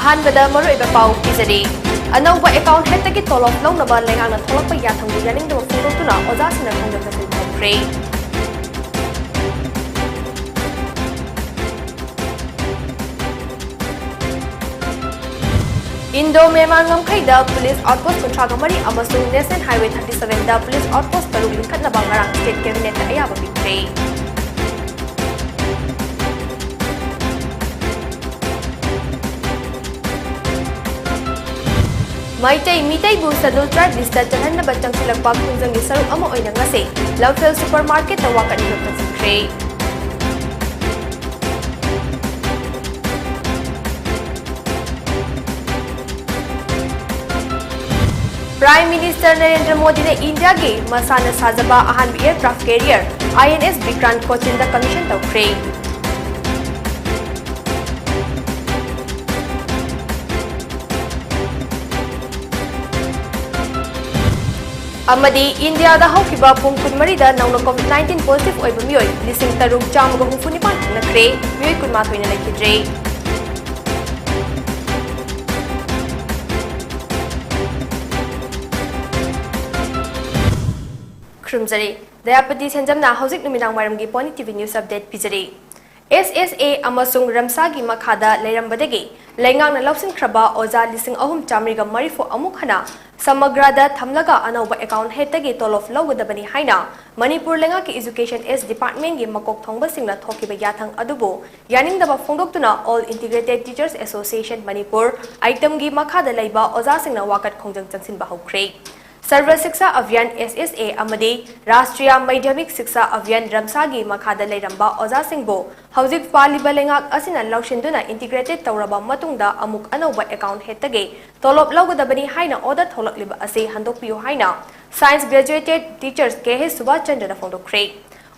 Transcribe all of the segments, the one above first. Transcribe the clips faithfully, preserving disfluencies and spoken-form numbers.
ꯑꯍꯥꯟꯕꯗ ꯃꯔꯨꯑꯣꯏꯕ ꯄꯥꯎ ꯄꯤꯖꯔꯤ꯫ ꯑꯅꯧꯕ ꯑꯦꯀꯥꯎꯟ ꯍꯦꯠꯇꯒꯤ ꯇꯣꯂꯣꯞ ꯂꯧꯅꯕ ꯂꯩꯉꯥꯛꯅ ꯊꯣꯛꯂꯛꯄ ꯌꯥꯊꯪꯕꯨ ꯌꯥꯅꯤꯡꯗꯕ ꯐꯣꯡꯗꯣꯛꯇꯨꯅ ꯑꯣꯖꯥꯁꯤꯡꯅ ꯈꯣꯡꯖꯪ ꯆꯠꯁꯤꯟ ꯍꯧꯈ꯭ꯔꯦ꯫ ꯏꯟꯗꯣ ꯃ꯭ꯌꯥꯟꯃꯥꯔ ꯉꯝꯈꯩꯗ ꯄꯨꯂꯤꯁ ꯑꯥꯎꯠꯄꯣꯁ ꯀꯨꯟꯊ꯭ꯔꯥꯒ ꯃꯔꯤ ꯑꯃꯁꯨꯡ National Highway thirty seven ꯗ ꯄꯨꯂꯤꯁ ꯑꯥꯎꯠꯄꯣꯁ ꯇꯔꯨꯛ ꯂꯤꯡꯈꯠꯅꯕ ꯉꯔꯥꯡ ꯁ꯭ꯇꯦꯠ ꯀꯦꯕꯤꯅꯦꯠꯇ ꯑꯌꯥꯕ ꯄꯤꯈ꯭ꯔꯦ꯫ ꯃꯩꯇꯩ ꯃꯤꯇꯩꯕꯨ Scheduled Tribe ꯂꯤꯁꯇ ꯆꯜꯍꯟꯅꯕ ꯆꯪꯁꯤꯜꯂꯛꯄ ꯈꯣꯡꯖꯪꯒꯤ ꯁꯔꯨꯛ ꯑꯃ ꯑꯣꯏꯅ ꯉꯁꯤ ꯂꯝꯐꯦꯜ ꯁꯨꯄꯔ ꯃꯥꯔꯀꯦꯠꯇ ꯋꯥꯀꯠ ꯃꯤꯐꯝ ꯆꯠꯁꯤꯟꯈ꯭ꯔꯦ꯫ Prime Minister ꯅꯔꯦꯟꯗ꯭ꯔ ꯃꯣꯗꯤꯅ ꯏꯟꯗꯤꯌꯥꯒꯤ ꯃꯁꯥꯅ ꯁꯥꯖꯕ ꯑꯍꯥꯟꯕ aircraft carrier INS Vikrant Cochinꯗ commission ꯇꯧꯈ꯭ꯔꯦ꯫ ꯑꯃꯗꯤ ꯏꯟꯗꯤꯌꯥꯗ ꯍꯧꯈꯤꯕ ꯄꯨꯡ ꯀꯨꯟꯃꯔꯤꯗ ꯅꯧꯅ COVID nineteen positive ꯑꯣꯏꯕ ꯃꯤꯑꯣꯏ ꯂꯤꯁꯤꯡ ꯇꯔꯨꯛ ꯆꯥꯝꯃꯒ ꯍꯨꯝꯐꯨ ꯅꯤꯄꯥꯟ ꯊꯦꯡꯅꯈ꯭ꯔꯦ, ꯃꯤꯑꯣꯏ ꯀꯨꯟꯃꯥꯊꯣꯏꯅ ꯂꯩꯈꯤꯗ꯭ꯔꯦ꯫ ꯈꯨꯔꯨꯝꯖꯔꯤ꯫ ꯗꯌꯥꯄꯇꯤ ꯁꯦꯟꯖꯝꯅ ꯍꯧꯖꯤꯛ ꯅꯨꯃꯤꯗꯥꯡ ꯋꯥꯏꯔꯝꯒꯤ Pony TV News Update ꯄꯤꯖꯔꯤ꯫ SSA ꯑꯃꯁꯨꯡ ꯔꯝꯁꯥꯒꯤ ꯃꯈꯥꯗ ꯂꯩꯔꯝꯕꯗꯒꯤ ꯂꯩꯉꯥꯛꯅ ꯂꯧꯁꯤꯟꯈ꯭ꯔꯕ ꯑꯣꯖꯥ ꯂꯤꯁꯤꯡ ꯑꯍꯨꯝ ꯆꯥꯃꯔꯤꯒ ꯃꯔꯤꯐꯨ ꯑꯃꯨꯛ ꯍꯟꯅ ꯁꯃꯒ꯭ꯔꯥꯗ ꯊꯝꯂꯒ ꯑꯅꯧꯕ ꯑꯦꯀꯥꯎꯟ ꯍꯦꯠꯇꯒꯤ ꯇꯣꯂꯣꯞ ꯂꯧꯒꯗꯕꯅꯤ ꯍꯥꯏꯅ ꯃꯅꯤꯄꯨꯔ ꯂꯩꯉꯥꯛꯀꯤ Education S Departmentꯀꯤ ꯃꯀꯣꯛ ꯊꯣꯡꯕꯁꯤꯡꯅ ꯊꯣꯛꯈꯤꯕ ꯌꯥꯊꯪ ꯑꯗꯨꯕꯨ ꯌꯥꯅꯤꯡꯗꯕ ꯐꯣꯡꯗꯣꯛꯇꯨꯅ All Integrated Teachers Association Manipur, ꯑꯥꯏꯇꯝꯒꯤ ꯃꯈꯥꯗ ꯂꯩꯕ ꯑꯣꯖꯥꯁꯤꯡꯅ ꯋꯥꯀꯠ ꯈꯣꯡꯖꯪ ꯆꯪꯁꯤꯟꯕ ꯍꯧꯈ꯭ꯔꯦ꯫ ꯁꯔꯕ ꯁꯤꯛꯁꯥ ꯑꯚꯤꯌꯥꯟ, SSA, ꯑꯃꯗꯤ ꯔꯥꯁꯇ꯭ꯔꯤꯌꯥ ꯃꯩꯙ꯭ꯌꯃꯤꯛ ꯁꯤꯛꯁꯥ ꯑꯚꯤꯌꯥꯟ, ꯔꯝꯁꯥꯒꯤ ꯃꯈꯥꯗ ꯂꯩꯔꯝꯕ ꯑꯣꯖꯥꯁꯤꯡꯕꯨ ꯍꯧꯖꯤꯛ ꯄꯥꯜꯂꯤꯕ ꯂꯩꯉꯥꯛ ꯑꯁꯤꯅ ꯂꯧꯁꯤꯟꯗꯨꯅ integrated ꯇꯧꯔꯕ ꯃꯇꯨꯡꯗ ꯑꯃꯨꯛ ꯑꯅꯧꯕ ꯑꯦꯀꯥꯎꯟ ꯍꯦꯠꯇꯒꯤ ꯇꯣꯂꯣꯞ ꯂꯧꯒꯗꯕꯅꯤ ꯍꯥꯏꯅ order ꯊꯣꯛꯂꯛꯂꯤꯕ ꯑꯁꯤ ꯍꯟꯗꯣꯛꯄꯤꯌꯨ ꯍꯥꯏꯅ Science Graduated Teachers K H Subhas ꯆꯟꯗ꯭ꯔꯅ ꯐꯣꯡꯗꯣꯛꯈ꯭ꯔꯦ꯫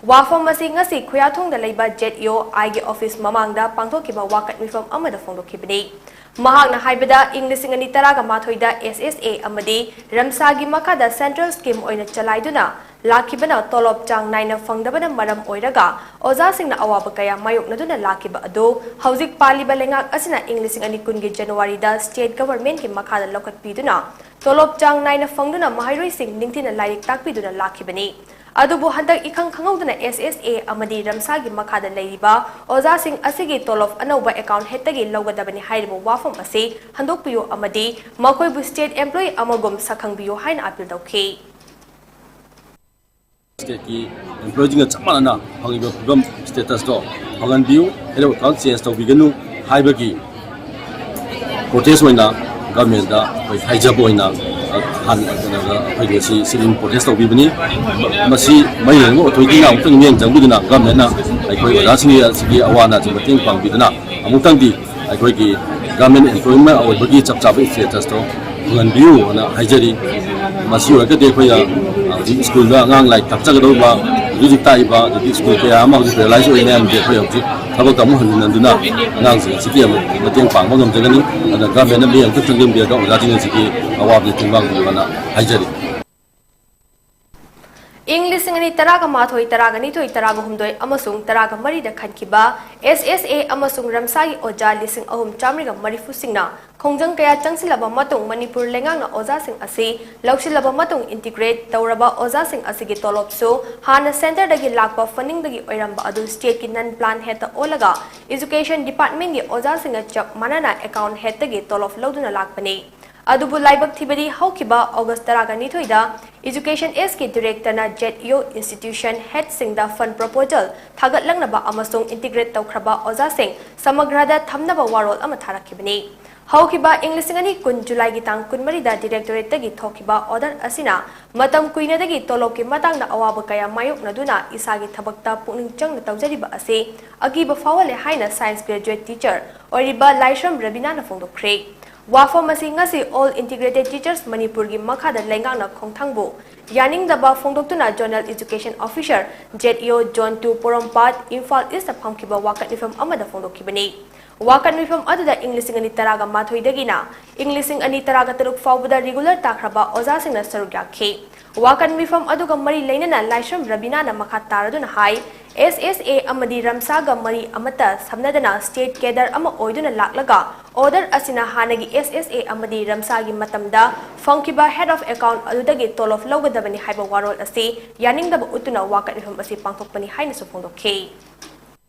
ꯋꯥꯐꯝ ꯑꯁꯤ ꯉꯁꯤ ꯈꯨꯌꯥꯊꯣꯡꯗ ꯂꯩꯕ ZEOIꯒꯤ office ꯃꯃꯥꯡꯗ ꯄꯥꯡꯊꯣꯛꯈꯤꯕ ꯋꯥꯀꯠ ꯃꯤꯐꯝ ꯑꯃꯗ ꯐꯣꯡꯗꯣꯛꯈꯤꯕꯅꯤ꯫ ꯃꯍꯥꯛꯅ ꯍꯥꯏꯕꯗ, ꯏꯪ ꯂꯤꯁꯤꯡ ꯑꯅꯤ ꯇꯔꯥꯒ ꯃꯥꯊꯣꯏꯗ SSA ꯑꯃꯗꯤ ꯔꯝꯁꯥꯒꯤ ꯃꯈꯥꯗ central scheme ꯑꯣꯏꯅ ꯆꯂꯥꯏꯗꯨꯅ ꯂꯥꯛꯈꯤꯕꯅ ꯇꯣꯂꯣꯞ ꯆꯥꯡ ꯅꯥꯏꯅ ꯐꯪꯗꯕꯅ ꯃꯔꯝ ꯑꯣꯏꯔꯒ ꯑꯣꯖꯥꯁꯤꯡꯅ ꯑꯋꯥꯕ ꯀꯌꯥ ꯃꯥꯌꯣꯛꯅꯗꯨꯅ ꯂꯥꯛꯈꯤꯕ ꯑꯗꯨ ꯍꯧꯖꯤꯛ ꯄꯥꯜꯂꯤꯕ ꯂꯩꯉꯥꯛ ꯑꯁꯤꯅ ꯏꯪ ꯂꯤꯁꯤꯡ ꯑꯅꯤ ꯀꯨꯟꯒꯤ ꯖꯅꯋꯥꯔꯤꯗ state government ꯀꯤ ꯃꯈꯥꯗ ꯂꯧꯈꯠꯄꯤꯗꯨꯅ ꯇꯣꯂꯣꯞ ꯆꯥꯡ ꯅꯥꯏꯅ ꯐꯪꯗꯨꯅ ꯃꯍꯩꯔꯣꯏꯁꯤꯡ ꯅꯤꯡꯊꯤꯅ ꯂꯥꯏꯔꯤꯛ ꯇꯥꯛꯄꯤꯗꯨꯅ ꯂꯥꯛꯈꯤꯕꯅꯤ꯫ ꯑꯗꯨꯕꯨ ꯍꯟꯗꯛ ꯏꯈꯪ ꯈꯪꯍꯧꯗꯅ S S A ꯑꯃꯗꯤ ꯔꯝꯁꯥꯒꯤ ꯃꯈꯥꯗ ꯂꯩꯔꯤꯕ ꯑꯣꯖꯥꯁꯤꯡ ꯑꯁꯤꯒꯤ ꯇꯣꯂꯣꯞ ꯑꯅꯧꯕ account head ꯇꯒꯤ ꯂꯧꯒꯗꯕꯅꯤ ꯍꯥꯏꯔꯤꯕ ꯋꯥꯐꯝ ꯑꯁꯤ ꯍꯟꯗꯣꯛꯄꯤꯌꯨ ꯑꯃꯗꯤ ꯃꯈꯣꯏꯕꯨ state employee ꯑꯃꯒꯨꯝ ꯁꯛꯈꯪꯕꯤꯌꯨ ꯍꯥꯏꯅ appeal ꯇꯧꯈꯤ꯫ State ꯀꯤ employee ꯁꯤꯡꯒ ꯆꯞ ꯃꯥꯟꯅꯅ ꯐꯪꯉꯤꯕ ꯐꯤꯕꯝ status ꯇꯣ ꯐꯪꯍꯟꯕꯤꯌꯨ, ꯍꯥꯏꯔꯤꯕ account change ꯇꯧꯕꯤꯒꯅꯨ ꯍꯥꯏꯕꯒꯤ protest ꯑꯣꯏꯅ government ꯇ ꯑꯩꯈꯣꯏ ꯍꯥꯏꯖꯕ ꯑꯣꯏꯅ ꯍꯥꯟꯅ ꯀꯩꯅꯣꯗ ꯑꯩꯈꯣꯏꯒꯤ ꯁꯤ sitting protest ꯇꯧꯕꯤꯕꯅꯤ꯫ ꯃꯁꯤ ꯃꯔꯤ ꯂꯩꯅꯕ authority ꯅ ꯑꯃꯨꯛꯇꯪ ꯃꯤꯠꯌꯦꯡ ꯆꯪꯕꯤꯗꯨꯅ government ꯅ ꯑꯩꯈꯣꯏ ꯑꯣꯖꯥꯁꯤꯡꯒꯤ ꯑꯁꯤꯒꯤ ꯑꯋꯥ ꯑꯅꯥꯁꯤ ꯃꯇꯦꯡ ꯄꯥꯡꯕꯤꯗꯨꯅ ꯑꯃꯨꯛꯇꯪꯗꯤ ꯑꯩꯈꯣꯏꯒꯤ government employee ꯑꯃ ꯑꯣꯏꯕꯒꯤ ꯆꯞ ꯆꯥꯕ status ꯇꯣ ꯐꯪꯍꯟꯕꯤꯌꯨ ꯍꯥꯏꯅ ꯍꯥꯏꯖꯔꯤ꯫ ꯃꯁꯤ ꯑꯣꯏꯔꯒꯗꯤ ꯑꯩꯈꯣꯏꯅ ꯍꯧꯖꯤꯛ school ꯗ ꯑꯉꯥꯡ ꯂꯥꯏꯔꯤꯛ ꯇꯥꯛꯆꯒꯗꯧꯕ, ꯍꯧꯖꯤꯛ ꯍꯧꯖꯤꯛ ꯇꯥꯛꯏꯕ, ꯑꯗꯒꯤ school ꯀꯌꯥ ꯑꯃ ꯍꯧꯖꯤꯛ paralyze ꯑꯣꯏ ꯃꯌꯥꯝꯁꯦ ꯑꯩꯈꯣꯏ ꯍꯧꯖꯤꯛ ꯊꯕꯛꯇ ꯑꯃꯨꯛ ꯍꯟꯖꯤꯟꯅꯗꯨꯅ ꯑꯉꯥꯡꯁꯤꯡ ꯑꯁꯤꯒꯤ ꯑꯃꯨꯛ ꯃꯇꯦꯡ ꯄꯥꯡꯕ ꯉꯝꯖꯒꯅꯤ꯫ ꯑꯗꯨꯅ government ꯅ ꯃꯤꯠꯌꯦꯡ ꯑꯝꯇ ꯆꯪꯁꯤꯟꯕꯤꯔꯒ ꯑꯣꯖꯥꯁꯤꯡ ꯑꯁꯤꯒꯤ ꯑꯋꯥꯕꯁꯦ ꯇꯦꯡꯕꯥꯡꯕꯤꯌꯨ ꯍꯥꯏꯅ ꯍꯥꯏꯖꯔꯤ꯫ ꯏꯪ ꯂꯤꯁꯤꯡ ꯑꯅꯤ ꯇꯔꯥꯒ ꯃꯥꯊꯣꯏ, ꯇꯔꯥꯒ ꯅꯤꯊꯣꯏ, ꯇꯔꯥꯒ ꯍꯨꯝꯗꯣꯏ ꯑꯃꯁꯨꯡ ꯇꯔꯥꯒ ꯃꯔꯤꯗ ꯈꯟꯈꯤꯕ S S A ꯑꯃꯁꯨꯡ ꯔꯝꯁꯥꯒꯤ ꯑꯣꯖꯥ ꯂꯤꯁꯤꯡ ꯑꯍꯨꯝ ꯆꯥꯃꯔꯤꯒ ꯃꯔꯤꯐꯨꯁꯤꯡꯅ ꯈꯣꯡꯖꯪ ꯀꯌꯥ ꯆꯪꯁꯤꯜꯂꯕ ꯃꯇꯨꯡ ꯃꯅꯤꯄꯨꯔ ꯂꯩꯉꯥꯛꯅ ꯑꯣꯖꯥꯁꯤꯡ ꯑꯁꯤ ꯂꯧꯁꯤꯜꯂꯕ ꯃꯇꯨꯡ integrate ꯇꯧꯔꯕ ꯑꯣꯖꯥꯁꯤꯡ ꯑꯁꯤꯒꯤ ꯇꯣꯂꯣꯞꯁꯨ ꯍꯥꯟꯅ centre ꯗꯒꯤ ꯂꯥꯛꯄ funding ꯗꯒꯤ ꯑꯣꯏꯔꯝꯕ ꯑꯗꯨ state ꯀꯤ non plan head ꯇ ꯑꯣꯜꯂꯒ education department ꯀꯤ ꯑꯣꯖꯥꯁꯤꯡꯒ ꯆꯞ ꯃꯥꯟꯅꯅ account head ꯇꯒꯤ ꯇꯣꯂꯣꯞ ꯂꯧꯗꯨꯅ ꯂꯥꯛꯄꯅꯤ꯫ ꯑꯗꯨꯕꯨ ꯂꯥꯏꯕꯛ ꯊꯤꯕꯗꯤ ꯍꯧꯈꯤꯕ August ꯇꯔꯥꯒ ꯅꯤꯊꯣꯏꯗ Education S ꯀꯤ director ꯅ Z E O institution head ꯁꯤꯡꯗ fund proposal ꯊꯥꯒꯠꯂꯛꯅꯕ ꯑꯃꯁꯨꯡ integrate ꯇꯧꯈ꯭ꯔꯕ ꯑꯣꯖꯥꯁꯤꯡ ꯁꯃꯒ꯭ꯔꯗ ꯊꯝꯅꯕ ꯋꯥꯔꯣꯜ ꯑꯃ ꯊꯥꯔꯛꯈꯤꯕꯅꯤ꯫ ꯍꯧꯈꯤꯕ ꯏꯪ ꯂꯤꯁꯤꯡ ꯑꯅꯤ ꯀꯨꯟ July ꯒꯤ ꯇꯥꯡ ꯀꯨꯟꯃꯔꯤꯗ directorate ꯇꯒꯤ ꯊꯣꯛꯈꯤꯕ order ꯑꯁꯤꯅ ꯃꯇꯝ ꯀꯨꯏꯅꯗꯒꯤ ꯇꯣꯂꯣꯞꯀꯤ ꯃꯇꯥꯡꯗ ꯑꯋꯥꯕ ꯀꯌꯥ ꯃꯥꯌꯣꯛꯅꯗꯨꯅ ꯏꯁꯥꯒꯤ ꯊꯕꯛꯇ ꯄꯨꯛꯅꯤꯡ ꯆꯪꯅ ꯇꯧꯖꯔꯤꯕ ꯑꯁꯤ ꯑꯀꯤꯕ ꯐꯥꯎꯍꯜꯂꯦ ꯍꯥꯏꯅ science graduate teacher ꯑꯣꯏꯔꯤꯕ ꯂꯥꯏꯁ꯭ꯔꯝ ꯔꯕꯤꯅꯥꯅ ꯐꯣꯡꯗꯣꯛꯈ꯭ꯔꯦ꯫ ꯋꯥꯐꯝ ꯑꯁꯤ ꯉꯁꯤ All Integrated Teachers ꯃꯅꯤꯄꯨꯔꯒꯤ ꯃꯈꯥꯗ ꯂꯩꯉꯥꯛꯅ ꯈꯣꯡꯊꯥꯡꯕꯨ ꯌꯥꯅꯤꯡꯗꯕ ꯐꯣꯡꯗꯣꯛꯇꯨꯅ Zonal Education Officer, Z E O, Zone two, ꯄꯣꯔꯣꯝꯄꯥꯠ, ꯏꯝꯐꯥꯜ East ꯇ ꯐꯝꯈꯤꯕ ꯋꯥꯀꯠ ꯃꯤꯐꯝ ꯑꯃꯗ ꯐꯣꯡꯗꯣꯛꯈꯤꯕꯅꯤ꯫ ꯋꯥꯀꯠ ꯃꯤꯐꯝ ꯑꯗꯨꯗ ꯏꯪ ꯂꯤꯁꯤꯡ ꯑꯅꯤ ꯇꯔꯥꯒ ꯃꯥꯊꯣꯏꯗꯒꯤꯅ ꯏꯪ ꯂꯤꯁꯤꯡ ꯑꯅꯤ ꯇꯔꯥꯒ ꯇꯔꯨꯛ ꯐꯥꯎꯕꯗ regular ꯇꯥꯈ꯭ꯔꯕ ꯑꯣꯖꯥꯁꯤꯡꯅ ꯁꯔꯨꯛ ꯌꯥꯈꯤ꯫ ꯋꯥꯀꯠ ꯃꯤꯐꯝ ꯑꯗꯨꯒ ꯃꯔꯤ ꯂꯩꯅꯅ ꯂꯥꯏꯁ꯭ꯔꯝ ꯔꯕꯤꯅꯥꯅ ꯃꯈꯥ ꯇꯥꯔꯗꯨꯅ ꯍꯥꯏ, ꯑꯦꯁ ꯑꯦꯁ ꯑꯦ ꯑꯃꯗꯤ ꯔꯝꯁꯥꯒ ꯃꯔꯤ ꯑꯃꯠꯇ ꯁꯝꯅꯗꯅ ꯁ꯭ꯇꯦꯠ ꯀꯦꯗꯔ ꯑꯃ ꯑꯣꯏꯗꯨꯅ ꯂꯥꯛꯂꯒ ꯑꯣꯔꯗꯔ ꯑꯁꯤꯅ ꯍꯥꯟꯅꯒꯤ ꯑꯦꯁ ꯑꯦꯁ ꯑꯦ ꯑꯃꯗꯤ ꯔꯝꯁꯥꯒꯤ ꯃꯇꯝꯗ ꯐꯪꯈꯤꯕ ꯍꯦꯗ ꯑꯣꯐ ꯑꯦꯀꯥꯎꯟ ꯑꯗꯨꯗꯒꯤ ꯇꯣꯂꯣꯞ ꯂꯧꯒꯗꯕꯅꯤ ꯍꯥꯏꯕ ꯋꯥꯔꯣꯜ ꯑꯁꯤ ꯌꯥꯅꯤꯡꯗꯕ ꯎꯠꯇꯨꯅ ꯋꯥꯀꯠ ꯃꯤꯐꯝ ꯑꯁꯤ ꯄꯥꯡꯊꯣꯛꯄꯅꯤ ꯍꯥꯏꯅꯁꯨ ꯐꯣꯡꯗꯣꯛꯈꯤ꯫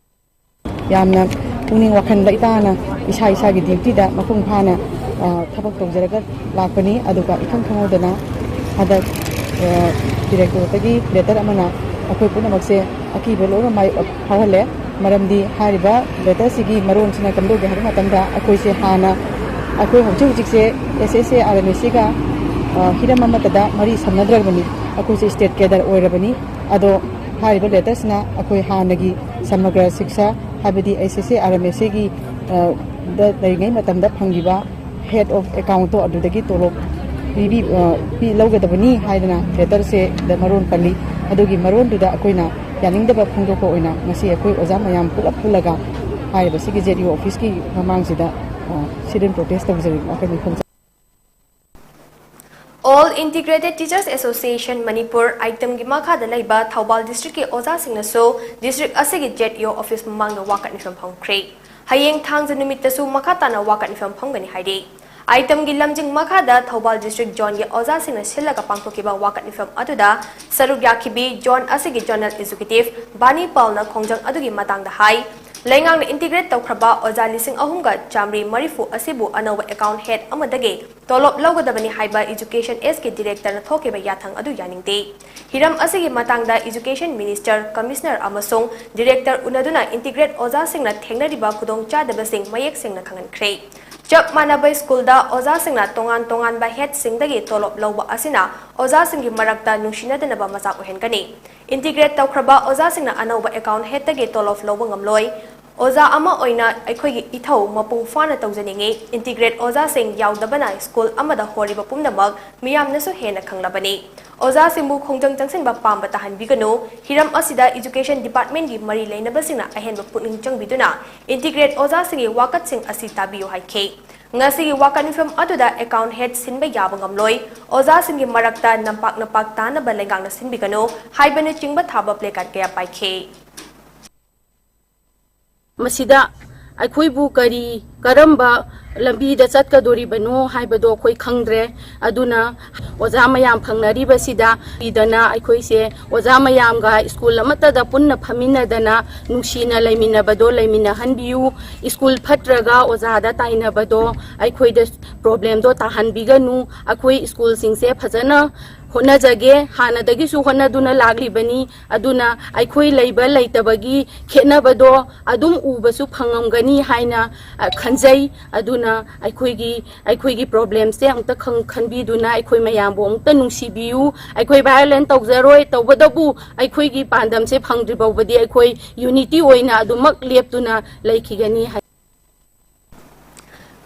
ꯌꯥꯝꯅ ꯄꯨꯛꯅꯤꯡ ꯋꯥꯈꯜ ꯂꯩꯇꯥꯅ ꯏꯁꯥ ꯏꯁꯥꯒꯤ ꯗ꯭ꯌꯨꯇꯤꯗ ꯃꯄꯨꯡ ꯐꯥꯅ, ꯑ, ꯊꯕꯛ ꯇꯧꯖꯔꯒ ꯂꯥꯛꯄꯅꯤ꯫ ꯑꯗꯨꯒ ꯏꯈꯪ ꯈꯪꯍꯧꯗꯅ ꯍꯟꯗꯛ, ꯑ, ꯗꯤꯔꯦꯛꯇꯣꯔꯦꯠꯇꯒꯤ ꯂꯦꯇꯔ ꯑꯃꯅ ꯑꯩꯈꯣꯏ ꯄꯨꯝꯅꯃꯛꯁꯦ ꯑꯀꯤꯕ ꯂꯣꯏꯅ ꯃꯥꯏ ꯐꯥꯎꯍꯜꯂꯦ꯫ ꯃꯔꯝꯗꯤ ꯍꯥꯏꯔꯤꯕ ꯂꯦꯇꯔꯁꯤꯒꯤ ꯃꯔꯣꯟꯁꯤꯅ ꯀꯝꯗꯧꯒꯦ ꯍꯥꯏꯕ ꯃꯇꯝꯗ ꯑꯩꯈꯣꯏꯁꯦ ꯍꯥꯟꯅ, ꯑꯩꯈꯣꯏ ꯍꯧꯖꯤꯛ ꯍꯧꯖꯤꯛꯁꯦ ꯑꯦꯁ ꯑꯦꯁ ꯑꯦ ꯑꯥꯔ ꯑꯦꯝ ꯑꯦꯁ ꯁꯤꯒ, ꯑ, ꯍꯤꯔꯝ ꯑꯃꯠꯇꯗ ꯃꯔꯤ ꯁꯝꯅꯗ꯭ꯔꯕꯅꯤ꯫ ꯑꯩꯈꯣꯏꯁꯦ ꯁ꯭ꯇꯦꯠ ꯀꯦꯗꯔ ꯑꯣꯏꯔꯕꯅꯤ꯫ ꯑꯗꯣ ꯍꯥꯏꯔꯤꯕ ꯂꯦꯇꯔꯁꯤꯅ ꯑꯩꯈꯣꯏ ꯍꯥꯟꯅꯒꯤ ꯁꯃꯒ꯭ꯔ ꯁꯤꯛꯁꯥ, ꯍꯥꯏꯕꯗꯤ ꯑꯦꯁ ꯑꯦꯁ ꯑꯦ ꯑꯥꯔ ꯑꯦꯝ ꯑꯦꯁ ꯁꯤꯒꯤ, ꯑ, ꯗ ꯂꯩꯔꯤꯉꯩ ꯃꯇꯝꯗ ꯐꯪꯈꯤꯕ ꯍꯦꯗ ꯑꯣꯐ ꯑꯦꯀꯥꯎꯟꯇꯣ ꯑꯗꯨꯗꯒꯤ ꯇꯣꯂꯣꯞ ꯄꯤꯕꯤ-, ꯑ, ꯄꯤ-, ꯂꯧꯒꯗꯕꯅꯤ ꯍꯥꯏꯗꯅ ꯂꯦꯇꯔꯁꯦ ꯗ ꯃꯔꯣꯟ ꯄꯜꯂꯤ꯫ ꯑꯗꯨꯒꯤ ꯃꯔꯣꯟꯗꯨꯗ ꯑꯩꯈꯣꯏꯅ ꯌꯥꯅꯤꯡꯗꯕ ꯐꯣꯡꯗꯣꯛꯄ ꯑꯣꯏꯅ ꯉꯁꯤ ꯑꯩꯈꯣꯏ ꯑꯣꯖꯥ ꯃꯌꯥꯝ ꯄꯨꯂꯞ ꯄꯨꯜꯂꯒ ꯍꯥꯏꯔꯤꯕꯁꯤꯒꯤ ꯖꯦꯠ ꯏ ꯑꯣ ꯑꯣꯐꯤꯁꯀꯤ ꯃꯃꯥꯡꯁꯤꯗ, ꯑ, ꯁꯤꯠ ꯏꯟ ꯄ꯭ꯔꯣꯇꯦꯁ ꯇꯧꯖꯔꯤꯕ ꯋꯥꯈꯜ ꯃꯤꯐꯝ All Integrated Teachers Association Manipur, ꯑꯥꯏꯇꯝꯒꯤ ꯃꯈꯥꯗ ꯂꯩꯕ ꯊꯧꯕꯥꯜ ꯗꯤꯁꯇ꯭ꯔꯤꯛꯀꯤ ꯑꯣꯖꯥꯁꯤꯡꯅꯁꯨ ꯗꯤꯁꯇ꯭ꯔꯤꯛ ꯑꯁꯤꯒꯤ ꯖꯦꯠ ꯏ ꯑꯣ ꯑꯣꯐꯤꯁ ꯃꯃꯥꯡꯗ ꯋꯥꯀꯠ ꯃꯤꯐꯝ ꯐꯝꯈ꯭ꯔꯦ꯫ ꯍꯌꯦꯡ ꯊꯥꯡꯖ ꯅꯨꯃꯤꯠꯇꯁꯨ ꯃꯈꯥ ꯇꯥꯅ ꯋꯥꯀꯠ ꯃꯤꯐꯝ ꯐꯝꯒꯅꯤ ꯍꯥꯏꯔꯤ꯫ ꯑꯥꯏꯇꯝꯒꯤ ꯂꯝꯖꯤꯡ ꯃꯈꯥꯗ ꯊꯧꯕꯥꯜ ꯗꯤꯁꯇ꯭ꯔꯤꯛ ꯖꯣꯟꯒꯤ ꯑꯣꯖꯥꯁꯤꯡꯅ ꯁꯤꯜꯂꯒ ꯄꯥꯡꯊꯣꯛꯈꯤꯕ ꯋꯥꯀꯠ ꯃꯤꯐꯝ ꯑꯗꯨꯗ ꯁꯔꯨꯛ ꯌꯥꯈꯤꯕꯤ ꯖꯣꯟ ꯑꯁꯤꯒꯤ ꯖꯣꯅꯦꯜ ꯑꯦꯛꯖꯤꯀ꯭ꯌꯨꯇꯤꯚ ꯕꯥꯅꯤ ꯄꯥꯜꯅ ꯈꯣꯡꯖꯪ ꯑꯗꯨꯒꯤ ꯃꯇꯥꯡꯗ ꯍꯥꯏ꯫ ꯂꯩꯉꯥꯛꯅ ꯏꯟꯇꯤꯒ꯭ꯔꯦꯠ ꯇꯧꯈ꯭ꯔꯕ ꯑꯣꯖꯥ ꯂꯤꯁꯤꯡ ꯑꯍꯨꯝꯒ ꯆꯥꯃꯔꯤ ꯃꯔꯤꯐꯨ ꯑꯁꯤꯕꯨ ꯑꯅꯧꯕ ꯑꯦꯀꯥꯎꯟ ꯍꯦꯗ ꯑꯃꯗꯒꯤ ꯇꯣꯂꯣꯞ ꯂꯧꯒꯗꯕꯅꯤ ꯍꯥꯏꯕ ꯏꯖꯨꯀꯦꯁꯟ ꯑꯦꯁꯀꯤ ꯗꯤꯔꯦꯛꯇꯔꯅ ꯊꯣꯛꯈꯤꯕ ꯌꯥꯊꯪ ꯑꯗꯨ ꯌꯥꯅꯤꯡꯗꯦ꯫ ꯍꯤꯔꯝ ꯑꯁꯤꯒꯤ ꯃꯇꯥꯡꯗ ꯏꯖꯨꯀꯦꯁꯟ ꯃꯤꯅꯤꯁꯇꯔ, ꯀꯃꯤꯁꯅꯔ ꯑꯃꯁꯨꯡ ꯗꯤꯔꯦꯛꯇꯔ ꯎꯅꯗꯨꯅ ꯏꯟꯇꯤꯒ꯭ꯔꯦꯠ ꯑꯣꯖꯥꯁꯤꯡꯅ ꯊꯦꯡꯅꯔꯤꯕ ꯈꯨꯗꯣꯡꯆꯥꯗꯕꯁꯤꯡ ꯃꯌꯦꯛ ꯁꯦꯡꯅ ꯈꯪꯍꯟꯈ꯭ꯔꯦ꯫ ꯆꯞ ꯃꯥꯟꯅꯕ ꯁ꯭ꯀꯨꯜꯗ ꯑꯣꯖꯥꯁꯤꯡꯅ ꯇꯣꯉꯥꯟ ꯇꯣꯉꯥꯟꯕ ꯍꯦꯗꯁꯤꯡꯗꯒꯤ ꯇꯣꯂꯣꯞ ꯂꯧꯕ ꯑꯁꯤꯅ ꯑꯣꯖꯥꯁꯤꯡꯒꯤ ꯃꯔꯛꯇ ꯅꯨꯡꯁꯤꯅꯗꯅꯕ ꯃꯆꯥꯛ ꯑꯣꯏꯍꯟꯒꯅꯤ꯫ ꯏꯟꯇꯤꯒ꯭ꯔꯦꯠ ꯇꯧꯈ꯭ꯔꯕ ꯑꯣꯖꯥꯁꯤꯡꯅ ꯑꯅꯧꯕ ꯑꯦꯀꯥꯎꯟ ꯍꯦꯗꯇꯒꯤ ꯇꯣꯂꯣꯞ ꯂꯧꯕ ꯉꯝꯂꯣꯏ꯫ ꯑꯣꯖꯥ ꯑꯃ ꯑꯣꯏꯅ ꯑꯩꯈꯣꯏꯒꯤ ꯏꯊꯧ ꯃꯄꯨꯡ ꯐꯥꯅ ꯇꯧꯖꯅꯤꯡꯏ꯫ Integrate ꯑꯣꯖꯥꯁꯤꯡ ꯌꯥꯎꯗꯕꯅ ꯁ꯭ꯀꯨꯜ ꯑꯃꯗ ꯍꯣꯔꯤꯕ ꯄꯨꯝꯅꯃꯛ ꯃꯤꯌꯥꯝꯅꯁꯨ ꯍꯦꯟꯅ ꯈꯪꯂꯕꯅꯤ꯫ ꯑꯣꯖꯥꯁꯤꯡꯕꯨ ꯈꯣꯡꯖꯪ ꯆꯪꯁꯤꯟꯕ ꯄꯥꯝꯕ ꯇꯥꯍꯟꯕꯤꯒꯅꯨ꯫ ꯍꯤꯔꯝ ꯑꯁꯤꯗ Education Departmentꯀꯤ ꯃꯔꯤ ꯂꯩꯅꯕꯁꯤꯡꯅ ꯑꯍꯦꯟꯕ ꯄꯨꯛꯅꯤꯡ ꯆꯪꯕꯤꯗꯨꯅ Integrate ꯑꯣꯖꯥꯁꯤꯡꯒꯤ ꯋꯥꯀꯠꯁꯤꯡ ꯑꯁꯤ ꯇꯥꯕꯤꯌꯨ ꯍꯥꯏꯈꯤ꯫ ꯉꯁꯤꯒꯤ ꯋꯥꯀꯠ ꯃꯤꯐꯝ ꯑꯗꯨꯗ Account Head ꯁꯤꯟꯕ ꯌꯥꯕ ꯉꯝꯂꯣꯏ, ꯑꯣꯖꯥꯁꯤꯡꯒꯤ ꯃꯔꯛꯇ ꯅꯝꯄꯥꯛ ꯅꯄꯥꯛ ꯇꯥꯅꯕ ꯂꯩꯉꯥꯛꯅ ꯁꯤꯟꯕꯤꯒꯅꯨ ꯍꯥꯏꯕꯅꯆꯤꯡꯕ ꯊꯥꯕ placard ꯀꯌꯥ ꯄꯥꯏꯈꯤ꯫ ꯃꯁꯤꯗ ꯑꯩꯈꯣꯏꯕꯨ ꯀꯔꯤ, ꯀꯔꯝꯕ ꯂꯝꯕꯤꯗ ꯆꯠꯀꯗꯣꯔꯤꯕꯅꯣ ꯍꯥꯏꯕꯗꯣ ꯑꯩꯈꯣꯏ ꯈꯪꯗ꯭ꯔꯦ꯫ ꯑꯗꯨꯅ ꯑꯣꯖꯥ ꯃꯌꯥꯝ ꯐꯪꯅꯔꯤꯕꯁꯤꯗ ꯄꯤꯗꯅ ꯑꯩꯈꯣꯏꯁꯦ ꯑꯣꯖꯥ ꯃꯌꯥꯝꯒ ꯁ꯭ꯀꯨꯜ ꯑꯃꯠꯇꯗ ꯄꯨꯟꯅ ꯐꯝꯃꯤꯟꯅꯗꯅ ꯅꯨꯡꯁꯤꯅ ꯂꯩꯃꯤꯟꯅꯕꯗꯣ ꯂꯩꯃꯤꯟꯅꯍꯟꯕꯤꯌꯨ꯫ ꯁ꯭ꯀꯨꯜ ꯐꯠꯇ꯭ꯔꯒ ꯑꯣꯖꯥꯗ ꯇꯥꯏꯅꯕꯗꯣ ꯑꯩꯈꯣꯏꯗ problemꯗꯣ ꯇꯥꯍꯟꯕꯤꯒꯅꯨ꯫ ꯑꯩꯈꯣꯏ ꯁ꯭ꯀꯨꯜꯁꯤꯡꯁꯦ ꯐꯖꯅ ꯍꯣꯠꯅꯖꯒꯦ, ꯍꯥꯟꯅꯗꯒꯤꯁꯨ ꯍꯣꯠꯅꯗꯨꯅ ꯂꯥꯛꯂꯤꯕꯅꯤ꯫ ꯑꯗꯨꯅ ꯑꯩꯈꯣꯏ ꯂꯩꯕ ꯂꯩꯇꯕꯒꯤ ꯈꯦꯠꯅꯕꯗꯣ ꯑꯗꯨꯝ ꯎꯕꯁꯨ ꯐꯪꯉꯝꯒꯅꯤ ꯍꯥꯏꯅ, ꯑ, ꯈꯟꯖꯩ꯫ ꯑꯗꯨꯅ ꯑꯩꯈꯣꯏꯒꯤ, ꯑꯩꯈꯣꯏꯒꯤ problemꯁꯦ ꯑꯃꯨꯛꯇ ꯈꯪ-, ꯈꯟꯕꯤꯗꯨꯅ ꯑꯩꯈꯣꯏ ꯃꯌꯥꯝꯕꯨ ꯑꯃꯨꯛꯇ ꯅꯨꯡꯁꯤꯕꯤꯌꯨ꯫ ꯑꯩꯈꯣꯏ violent ꯇꯧꯖꯔꯣꯏ, ꯇꯧꯕꯇꯕꯨ ꯑꯩꯈꯣꯏꯒꯤ ꯄꯥꯟꯗꯝꯁꯦ ꯐꯪꯗ꯭ꯔꯤ ꯐꯥꯎꯕꯗꯤ ꯑꯩꯈꯣꯏ unity ꯑꯣꯏꯅ ꯑꯗꯨꯃꯛ ꯂꯦꯞꯇꯨꯅ ꯂꯩꯈꯤꯒꯅꯤ ꯍꯥꯏ꯫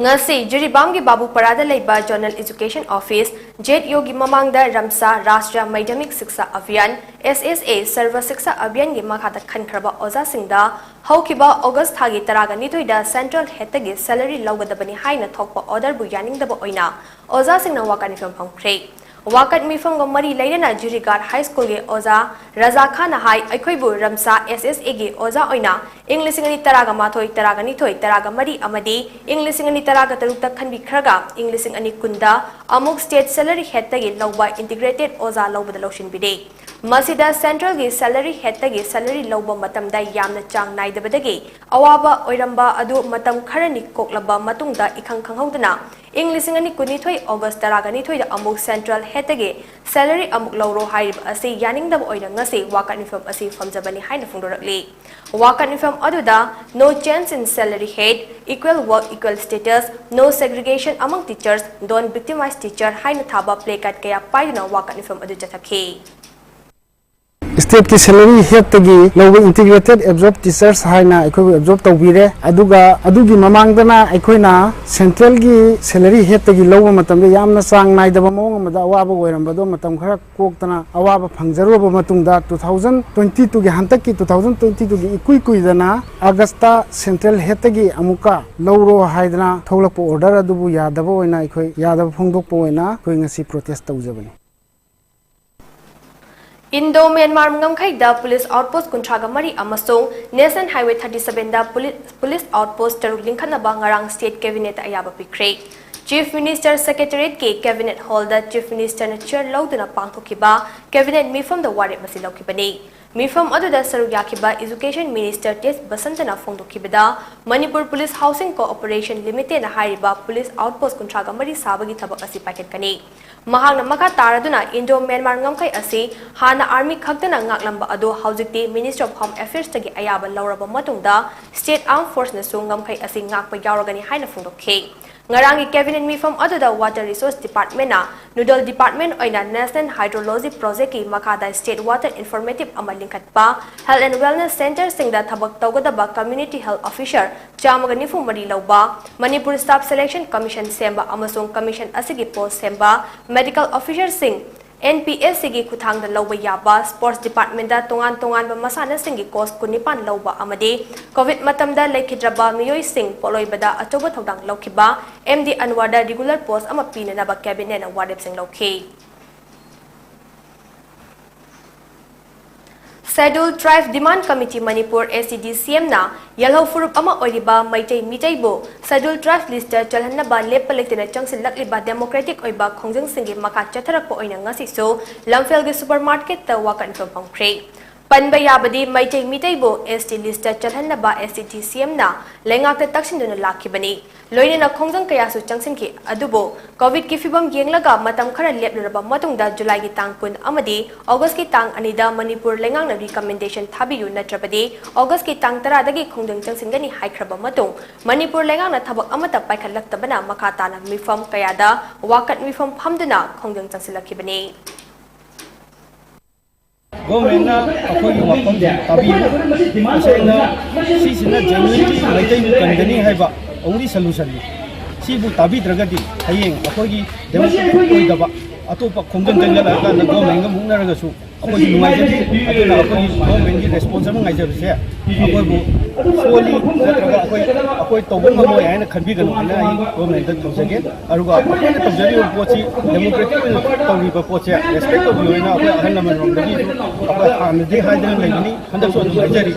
ꯉꯁꯤ ꯖꯤꯔꯤꯕꯥꯝꯒꯤ ꯕꯥꯕꯨꯄꯔꯥꯗ ꯂꯩꯕ Zonal Education Office, ZEOꯒꯤ ꯃꯃꯥꯡꯗ ꯔꯝꯁꯥ ꯔꯥꯁꯇ꯭ꯔꯤꯌꯥ ꯃꯥꯙ꯭ꯌꯃꯤꯛ ꯁꯤꯛꯁꯥ ꯑꯚꯤꯌꯥꯟ, S S A, ꯁꯔꯕ ꯁꯤꯛꯁꯥ ꯑꯚꯤꯌꯥꯟꯒꯤ ꯃꯈꯥꯗ ꯈꯟꯈ꯭ꯔꯕ ꯑꯣꯖꯥꯁꯤꯡꯗ ꯍꯧꯈꯤꯕ ꯑꯣꯒꯁ ꯊꯥꯒꯤ ꯇꯔꯥꯒ ꯅꯤꯊꯣꯏꯗ Central Headꯇꯒꯤ salary ꯂꯧꯒꯗꯕꯅꯤ ꯍꯥꯏꯅ ꯊꯣꯛꯄ orderꯕꯨ ꯌꯥꯅꯤꯡꯗꯕ ꯑꯣꯏꯅ ꯑꯣꯖꯥꯁꯤꯡꯅ ꯋꯥꯀꯠ ꯃꯤꯐꯝ ꯐꯝꯈ꯭ꯔꯦ꯫ ꯋꯥꯀꯠ ꯃꯤꯐꯝꯒ ꯃꯔꯤ ꯂꯩꯅꯅ ꯖꯤꯔꯤꯒꯥꯔ ꯍꯥꯏ ꯁ꯭ꯀꯨꯜꯒꯤ ꯑꯣꯖꯥ ꯔꯖꯥ ꯈꯥꯟꯅ ꯍꯥꯏ, ꯑꯩꯈꯣꯏꯕꯨ ꯔꯝꯁꯥ S S Aꯒꯤ ꯑꯣꯖꯥ ꯑꯣꯏꯅ ꯏꯪ ꯂꯤꯁꯤꯡ ꯑꯅꯤ ꯇꯔꯥꯒ ꯃꯥꯊꯣꯏ, ꯇꯔꯥꯒ ꯅꯤꯊꯣꯏ, ꯇꯔꯥꯒ ꯃꯔꯤ ꯑꯃꯗꯤ ꯏꯪ ꯂꯤꯁꯤꯡ ꯑꯅꯤ ꯇꯔꯥꯒ ꯇꯔꯨꯛꯇ ꯈꯟꯕꯤꯈ꯭ꯔꯒ, ꯏꯪ ꯂꯤꯁꯤꯡ ꯑꯅꯤ ꯀꯨꯟꯗ ꯑꯃꯨꯛ State Salary Headꯇꯒꯤ ꯂꯧꯕ Integrated ꯑꯣꯖꯥ ꯂꯧꯕꯗ ꯂꯧꯁꯤꯟꯕꯤꯔꯦ꯫ ꯃꯁꯤꯗ Centralꯒꯤ Salary Headꯇꯒꯤ salary ꯂꯧꯕ ꯃꯇꯝꯗ ꯌꯥꯝꯅ ꯆꯥꯡ ꯅꯥꯏꯗꯕꯗꯒꯤ ꯑꯋꯥꯕ ꯑꯣꯏꯔꯝꯕ ꯑꯗꯨ ꯃꯇꯝ ꯈꯔꯅꯤ ꯀꯣꯛꯂꯕ ꯃꯇꯨꯡꯗ ꯏꯈꯪ ꯈꯪꯍꯧꯗꯅ ꯏꯪ ꯂꯤꯁꯤꯡ ꯑꯅꯤ ꯀꯨꯟꯅꯤꯊꯣꯏ ꯑꯣꯒꯁ ꯇꯔꯥꯒ ꯅꯤꯊꯣꯏꯗ ꯑꯃꯨꯛ Central Headꯇꯒꯤ salary ꯑꯃꯨꯛ ꯂꯧꯔꯣ ꯍꯥꯏꯔꯤꯕ ꯑꯁꯤ ꯌꯥꯅꯤꯡꯗꯕ ꯑꯣꯏꯅ ꯉꯁꯤ ꯋꯥꯀꯠ ꯃꯤꯐꯝ ꯑꯁꯤ ꯐꯝꯖꯕꯅꯤ ꯍꯥꯏꯅ ꯐꯣꯡꯗꯣꯔꯛꯂꯤ꯫ ꯋꯥꯀꯠ ꯃꯤꯐꯝ ꯑꯗꯨꯗ No change in salary head, equal work, equal status, no segregation among teachers, don't victimize teacher ꯍꯥꯏꯅ ꯊꯥꯕ placard ꯀꯌꯥ ꯄꯥꯏꯗꯨꯅ ꯋꯥꯀꯠ ꯃꯤꯐꯝ ꯑꯗꯨ ꯆꯠꯊꯈꯤ꯫ ꯁ꯭ꯇꯦꯠꯀꯤ ꯁꯦꯂꯔꯤ ꯍꯦꯠꯇꯒꯤ ꯂꯧꯕ ꯏꯟꯇꯤꯒ꯭ꯔꯦꯇꯦꯠ ꯑꯦꯕꯖꯣꯔꯞ ꯇꯤꯆꯔꯁ ꯍꯥꯏꯅ ꯑꯩꯈꯣꯏꯕꯨ ꯑꯦꯕꯖꯣꯔꯞ ꯇꯧꯕꯤꯔꯦ꯫ ꯑꯗꯨꯒ ꯑꯗꯨꯒꯤ ꯃꯃꯥꯡꯗꯅ ꯑꯩꯈꯣꯏꯅ ꯁꯦꯟꯇ꯭ꯔꯦꯜꯒꯤ ꯁꯦꯂꯔꯤ ꯍꯦꯠꯇꯒꯤ ꯂꯧꯕ ꯃꯇꯝꯗ ꯌꯥꯝꯅ ꯆꯥꯡ ꯅꯥꯏꯗꯕ ꯃꯑꯣꯡ ꯑꯃꯗ ꯑꯋꯥꯕ ꯑꯣꯏꯔꯝꯕꯗꯣ ꯃꯇꯝ ꯈꯔ ꯀꯣꯛꯇꯅ ꯑꯋꯥꯕ ꯐꯪꯖꯔꯨꯔꯕ ꯃꯇꯨꯡꯗ, ꯇꯨ ꯊꯥꯎꯖꯟ ꯇ꯭ꯋꯦꯟꯇꯤ ꯇꯨꯒꯤ, ꯍꯟꯗꯛꯀꯤ ꯇꯨ ꯊꯥꯎꯖꯟ ꯇ꯭ꯋꯦꯟꯇꯤ ꯇꯨꯒꯤ ꯏꯀꯨꯏ ꯀꯨꯏꯗꯅ ꯑꯥꯒꯁꯇ ꯁꯦꯟꯇ꯭ꯔꯦꯜ ꯍꯦꯠꯇꯒꯤ ꯑꯃꯨꯛꯀ ꯂꯧꯔꯣ ꯍꯥꯏꯗꯅ ꯊꯣꯛꯂꯛꯄ ꯑꯣꯔꯗꯔ ꯑꯗꯨꯕꯨ ꯌꯥꯗꯕ ꯑꯣꯏꯅ ꯑꯩꯈꯣꯏ, ꯌꯥꯗꯕ ꯐꯣꯡꯗꯣꯛꯄ ꯑꯣꯏꯅ ꯑꯩꯈꯣꯏ ꯉꯁꯤ ꯄ꯭ꯔꯣꯇꯦꯁ ꯇꯧꯖꯕꯅꯤ꯫ ꯏꯟꯗꯣ ꯃ꯭ꯌꯥꯟꯃꯥꯔ ꯉꯝꯈꯩꯗ ꯄꯨꯂꯤꯁ ꯑꯥꯎꯠꯄꯣꯁ ꯀꯨꯟꯊ꯭ꯔꯥꯒ ꯃꯔꯤ ꯑꯃꯁꯨꯡ ꯅꯦꯁꯅꯦꯜ ꯍꯥꯏꯋꯦ ꯊꯥꯔꯇꯤ ꯁꯚꯦꯟꯗ ꯄꯨꯂꯤꯁ, ꯄꯨꯂꯤꯁ ꯑꯥꯎꯠꯄꯣꯁ ꯇꯔꯨꯛ ꯂꯤꯡꯈꯠꯅꯕ ꯉꯔꯥꯡ ꯁ꯭ꯇꯦꯠ ꯀꯦꯕꯤꯅꯦꯠꯇ ꯑꯌꯥꯕ ꯄꯤꯈ꯭ꯔꯦ꯫ ꯆꯤꯐ ꯃꯤꯅꯤꯁꯇꯔ ꯁꯦꯀ꯭ꯔꯦꯇꯔꯤꯌꯦꯠꯀꯤ ꯀꯦꯕꯤꯅꯦꯠ ꯍꯣꯜꯗ ꯆꯤꯐ ꯃꯤꯅꯤꯁꯇꯔꯅ ꯆꯤꯌꯔ ꯂꯧꯗꯨꯅ ꯄꯥꯡꯊꯣꯛꯈꯤꯕ ꯀꯦꯕꯤꯅꯦꯠ ꯃꯤꯐꯝꯗ ꯋꯥꯔꯦꯞ ꯑꯁꯤ ꯂꯧꯈꯤꯕꯅꯤ꯫ ꯃꯤꯐꯝ ꯑꯗꯨꯗ ꯁꯔꯨꯛ ꯌꯥꯈꯤꯕ ꯏꯖꯨꯀꯦꯁꯟ ꯃꯤꯅꯤꯁꯇꯔ ꯇꯦꯁ ꯕꯁꯟꯇꯅ ꯐꯣꯡꯗꯣꯛꯈꯤꯕꯗ, ꯃꯅꯤꯄꯨꯔ ꯄꯨꯂꯤꯁ ꯍꯥꯎꯁꯤꯡ ꯀꯣꯑꯣꯄꯔꯦꯁꯟ ꯂꯤꯃꯤꯇꯦꯗꯅ ꯍꯥꯏꯔꯤꯕ ꯄꯨꯂꯤꯁ ꯑꯥꯎꯠꯄꯣꯁ ꯀꯨꯟꯊ꯭ꯔꯥꯒ ꯃꯔꯤ ꯁꯥꯕꯒꯤ ꯊꯕꯛ ꯑꯁꯤ ꯄꯥꯏꯈꯠꯀꯅꯤ꯫ ꯃꯍꯥꯛꯅ ꯃꯈꯥ ꯇꯥꯔꯗꯨꯅ ꯏꯟꯗꯣ ꯃ꯭ꯌꯥꯟꯃꯥꯔ ꯉꯝꯈꯩ ꯑꯁꯤ ꯍꯥꯟꯅ ꯑꯥꯔꯃꯤ ꯈꯛꯇꯅ ꯉꯥꯛꯂꯝꯕ ꯑꯗꯨ ꯍꯧꯖꯤꯛꯇꯤ ꯃꯤꯅꯤꯁꯇ꯭ꯔꯤ ꯑꯣꯐ ꯍꯣꯝ ꯑꯦꯐꯤꯌꯔꯁꯇꯒꯤ ꯑꯌꯥꯕ ꯂꯧꯔꯕ ꯃꯇꯨꯡꯗ ꯁ꯭ꯇꯦꯠ ꯑꯥꯔꯝ ꯐꯣꯔꯁꯅꯁꯨ ꯉꯝꯈꯩ ꯑꯁꯤ ꯉꯥꯛꯄ ꯌꯥꯎꯔꯒꯅꯤ ꯍꯥꯏꯅ ꯐꯣꯡꯗꯣꯛꯈꯤ꯫ ꯉꯔꯥꯡꯒꯤ ꯀꯦꯕꯤꯅꯦꯠ ꯃꯤꯐꯝ ꯑꯗꯨꯗ ꯋꯥꯇꯔ ꯔꯤꯁꯣꯔꯁ ꯗꯤꯄꯥꯔꯠꯃꯦꯟꯅ ꯅꯣꯗꯜ ꯗꯤꯄꯥꯔꯠꯃꯦꯟ ꯑꯣꯏꯅ ꯅꯦꯁꯅꯦꯜ ꯍꯥꯏꯗ꯭ꯔꯣꯂꯣꯖꯤ ꯄ꯭ꯔꯣꯖꯦꯛꯀꯤ ꯃꯈꯥꯗ ꯁ꯭ꯇꯦꯠ ꯋꯥꯇꯔ ꯏꯟꯐꯣꯔꯃꯦꯇꯤꯚ ꯑꯃ ꯂꯤꯡꯈꯠꯄ, ꯍꯦꯜꯊ ꯑꯦꯟꯗ ꯋꯦꯜꯅꯦꯁ ꯁꯦꯟꯇꯔꯁꯤꯡꯗ ꯊꯕꯛ ꯇꯧꯒꯗꯕ ꯀꯝꯃ꯭ꯌꯨꯅꯤꯇꯤ ꯍꯦꯜꯊ ꯑꯣꯐꯤꯁꯔ ꯆꯥꯝꯃꯒ ꯅꯤꯐꯨ ꯃꯔꯤ ꯂꯧꯕ, ꯃꯅꯤꯄꯨꯔ ꯁ꯭ꯇꯥꯐ ꯁꯦꯂꯦꯛꯁꯟ ꯀꯃꯤꯁꯟ ꯁꯦꯝꯕ ꯑꯃꯁꯨꯡ ꯀꯃꯤꯁꯟ ꯑꯁꯤꯒꯤ ꯄꯣꯁ ꯁꯦꯝꯕ, ꯃꯦꯗꯤꯀꯦꯜ ꯑꯣꯐꯤꯁꯔꯁꯤꯡ ꯑꯦꯟ ꯄꯤ ꯑꯦꯁ ꯁꯤꯒꯤ ꯈꯨꯠꯊꯥꯡꯗ ꯂꯧꯕ ꯌꯥꯕ, ꯁ꯭ꯄꯣꯔꯠꯁ ꯗꯤꯄꯥꯔꯠꯃꯦꯟꯗ ꯇꯣꯉꯥꯟ ꯇꯣꯉꯥꯟꯕ ꯃꯁꯥꯟꯅꯁꯤꯡꯒꯤ ꯀꯣꯆ ꯀꯨꯟꯅꯤꯄꯥꯟ ꯂꯧꯕ ꯑꯃꯗꯤ ꯀꯣꯚꯤꯗ ꯃꯇꯝꯗ ꯂꯩꯈꯤꯗ꯭ꯔꯕ ꯃꯤꯑꯣꯏꯁꯤꯡ ꯄꯣꯠꯂꯣꯏꯕꯗ ꯑꯆꯧꯕ ꯊꯧꯗꯥꯡ ꯂꯧꯈꯤꯕ ꯑꯦꯝ ꯗꯤ ꯑꯟꯋꯔꯗ ꯔꯤꯒꯨꯂꯔ ꯄꯣꯁ ꯑꯃ ꯄꯤꯅꯅꯕ ꯀꯦꯕꯤꯅꯦꯠꯅ ꯋꯥꯔꯦꯞꯁꯤꯡ ꯂꯧꯈꯤ꯫ ꯁꯦꯗ꯭ꯌꯨꯜ ꯇ꯭ꯔꯥꯏꯕ ꯗꯤꯃꯥꯟꯗ ꯀꯃꯤꯇꯤ ꯃꯅꯤꯄꯨꯔ, ꯑꯦꯁ ꯇꯤ ꯗꯤ ꯁꯤ ꯑꯦꯝꯅ ꯌꯦꯜꯍꯧ ꯐꯨꯔꯨꯞ ꯑꯃ ꯑꯣꯏꯔꯤꯕ ꯃꯩꯇꯩ ꯃꯤꯇꯩꯕꯨ ꯁꯦꯗ꯭ꯌꯨꯜ ꯇ꯭ꯔꯥꯏꯕ ꯂꯤꯁꯇ ꯆꯜꯍꯟꯅꯕ ꯂꯦꯞꯄ ꯂꯩꯇꯅ ꯆꯪꯁꯤꯜꯂꯛꯂꯤꯕ ꯗꯦꯃꯣꯀ꯭ꯔꯦꯇꯤꯛ ꯑꯣꯏꯕ ꯈꯣꯡꯖꯪꯁꯤꯡꯒꯤ ꯃꯈꯥ ꯆꯠꯊꯔꯛꯄ ꯑꯣꯏꯅ ꯉꯁꯤꯁꯨ ꯂꯝꯐꯦꯜꯒꯤ ꯁꯨꯄꯔ ꯃꯥꯔꯀꯦꯠꯇ ꯋꯥꯀꯠ ꯃꯤꯐꯝ ꯐꯝꯈ꯭ꯔꯦ꯫ ꯄꯟꯕ ꯌꯥꯕꯗꯤ, ꯃꯩꯇꯩ ꯃꯤꯇꯩꯕꯨ ꯑꯦꯁ ꯇꯤ ꯂꯤꯁꯇ ꯆꯜꯍꯟꯅꯕ ꯑꯦꯁ ꯇꯤ ꯗꯤ ꯁꯤ ꯑꯦꯝꯅ ꯂꯩꯉꯥꯛꯇ ꯇꯛꯁꯤꯟꯗꯨꯅ ꯂꯥꯛꯈꯤꯕꯅꯤ꯫ ꯂꯣꯏꯅꯅ ꯈꯣꯡꯖꯪ ꯀꯌꯥꯁꯨ ꯆꯪꯁꯤꯟꯈꯤ꯫ ꯑꯗꯨꯕꯨ ꯀꯣꯚꯤꯗꯀꯤ ꯐꯤꯚꯝ ꯌꯦꯡꯂꯒ ꯃꯇꯝ ꯈꯔ ꯂꯦꯞꯂꯨꯔꯕ ꯃꯇꯨꯡꯗ ꯖꯨꯂꯥꯏꯒꯤ ꯇꯥꯡ ꯀꯨꯟ ꯑꯃꯗꯤ ꯑꯣꯒꯁꯀꯤ ꯇꯥꯡ ꯑꯅꯤꯗ ꯃꯅꯤꯄꯨꯔ ꯂꯩꯉꯥꯛꯅ ꯔꯤꯀꯃꯦꯟꯗꯦꯁꯟ ꯊꯥꯕꯤꯌꯨ, ꯅꯠꯇ꯭ꯔꯕꯗꯤ ꯑꯣꯒꯁꯀꯤ ꯇꯥꯡ ꯇꯔꯥꯗꯒꯤ ꯈꯣꯡꯖꯪ ꯆꯪꯁꯤꯟꯒꯅꯤ ꯍꯥꯏꯈ꯭ꯔꯕ ꯃꯇꯨꯡ ꯃꯅꯤꯄꯨꯔ ꯂꯩꯉꯥꯛꯅ ꯊꯕꯛ ꯑꯃꯠꯇ ꯄꯥꯏꯈꯠꯂꯛꯇꯕꯅ ꯃꯈꯥ ꯇꯥꯅ ꯃꯤꯐꯝ ꯀꯌꯥꯗ ꯋꯥꯀꯠ ꯃꯤꯐꯝ ꯐꯝꯗꯨꯅ ꯈꯣꯡꯖꯪ ꯆꯪꯁꯤꯜꯂꯛꯈꯤꯕꯅꯤ꯫ ꯒꯣꯔꯃꯦꯟꯅ ꯑꯩꯈꯣꯏꯒꯤ ꯋꯥꯐꯝꯁꯦ ꯇꯥꯕꯤꯌꯨ꯫ ꯇꯁꯦꯡꯅ ꯁꯤꯁꯤꯅ ꯖꯦꯅ꯭ꯌꯨꯟꯂꯤ ꯃꯩꯇꯩꯕꯨ ꯀꯟꯒꯅꯤ ꯍꯥꯏꯕ ꯑꯣꯡꯂꯤ ꯁꯣꯂꯨꯁꯟꯅꯤ꯫ ꯁꯤꯕꯨ ꯇꯥꯕꯤꯗ꯭ꯔꯒꯗꯤ ꯍꯌꯦꯡ ꯑꯩꯈꯣꯏꯒꯤ ꯗꯦꯃꯣꯀ꯭ꯔꯦꯇꯤꯛ ꯑꯣꯏꯗꯕ ꯑꯇꯣꯞꯄ ꯈꯣꯡꯖꯪ ꯆꯪꯁꯤꯜꯂꯛꯑꯀꯥꯟꯗ ꯒꯣꯔꯃꯦꯟꯒ ꯃꯨꯛꯅꯔꯒꯁꯨ ꯑꯩꯈꯣꯏꯁꯨ ꯅꯨꯡꯉꯥꯏꯖꯗꯦ꯫ ꯑꯗꯨꯅ ꯑꯩꯈꯣꯏꯒꯤ ꯒꯣꯔꯃꯦꯟꯒꯤ ꯔꯦꯁꯄꯣꯟꯁ ꯑꯃ ꯉꯥꯏꯖꯕꯁꯦ ꯑꯩꯈꯣꯏꯕꯨ ꯁꯣꯜꯂꯤ ꯅꯠꯇ꯭ꯔꯒ ꯑꯩꯈꯣꯏ ꯑꯩꯈꯣꯏ ꯇꯧꯕ ꯉꯝꯃꯣꯏ ꯍꯥꯏꯅ ꯈꯟꯕꯤꯒꯅꯨ ꯍꯥꯏꯅ ꯑꯩ ꯒꯣꯔꯃꯦꯟꯗ ꯇꯧꯖꯒꯦ꯫ ꯑꯗꯨꯒ ꯑꯩꯈꯣꯏꯅ ꯇꯧꯖꯔꯤꯕ ꯄꯣꯠꯁꯤ ꯗꯦꯃꯣꯀ꯭ꯔꯦꯇꯤꯛ ꯑꯣꯏꯅ ꯇꯧꯔꯤꯕ ꯄꯣꯠꯁꯦ ꯔꯦꯁꯄꯦꯛ ꯇꯧꯕꯤꯌꯣ ꯍꯥꯏꯅ ꯑꯩꯈꯣꯏ ꯑꯍꯜ ꯂꯃꯟꯔꯣꯝꯗꯒꯤ ꯑꯩꯈꯣꯏ ꯍꯥꯟꯅꯗꯤ ꯍꯥꯏꯗꯅ ꯂꯩꯕꯅꯤ, ꯍꯟꯗꯛꯁꯨ ꯑꯗꯨꯝ ꯍꯥꯏꯖꯔꯤ꯫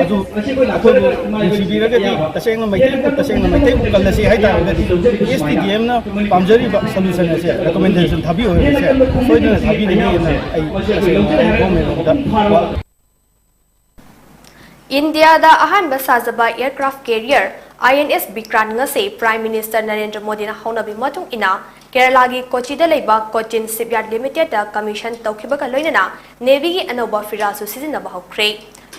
ꯑꯗꯨ ꯑꯩꯈꯣꯏꯕꯨ ꯅꯨꯡꯁꯤꯕꯤꯔꯒꯗꯤ ꯇꯁꯦꯡꯅ ꯃꯩꯇꯩꯕꯨ ꯇꯁꯦꯡꯅ ꯃꯩꯇꯩꯕꯨ ꯀꯜꯂꯁꯤ ꯍꯥꯏꯇꯥꯔꯒꯗꯤ ꯑꯦꯁ ꯇꯤ ꯗꯤ ꯑꯦꯝꯅ ꯄꯥꯝꯖꯔꯤꯕ ꯁꯣꯂꯨꯁꯟ ꯑꯁꯦ ꯔꯤꯀꯃꯦꯟꯗꯦꯁꯟ ꯊꯥꯕꯤꯌꯨ ꯍꯥꯏꯕꯁꯦ ꯁꯣꯏꯗꯅ ꯊꯥꯕꯤꯒꯅꯤ ꯍꯥꯏꯅ ꯑꯩ ꯇꯁꯦꯡꯅ ꯑꯩ ꯒꯣꯔꯃꯦꯟꯔꯣꯝꯗ ꯋꯥ- ꯏꯟꯗꯤꯌꯥꯗ ꯑꯍꯥꯟꯕ ꯁꯥꯖꯕ ꯑꯦꯌꯔꯀ꯭ꯔꯥꯐ ꯀꯦꯔꯤꯌꯔ ꯑꯥꯏ ꯑꯦꯟ ꯑꯦꯁ ꯕꯤꯀ꯭ꯔꯥꯟ ꯉꯁꯤ ꯄ꯭ꯔꯥꯏꯝ ꯃꯤꯅꯤꯁꯇꯔ ꯅꯔꯦꯟꯗ꯭ꯔ ꯃꯣꯗꯤꯅ ꯍꯧꯅꯕꯤ ꯃꯇꯨꯡ ꯏꯟꯅ ꯀꯦꯔꯂꯥꯒꯤ ꯀꯣꯆꯤꯗ ꯂꯩꯕ ꯀꯣꯆꯤꯟ ꯁꯤꯞꯌꯥꯔꯗ ꯂꯤꯃꯤꯇꯦꯗꯇ ꯀꯃꯤꯁꯟ ꯇꯧꯈꯤꯕꯒ ꯂꯣꯏꯅꯅ ꯅꯦꯚꯤꯒꯤ ꯑꯅꯧꯕ ꯐꯤꯔꯥꯜꯁꯨ ꯁꯤꯖꯤꯟꯅꯕ ꯍꯧꯈ꯭ꯔꯦ꯫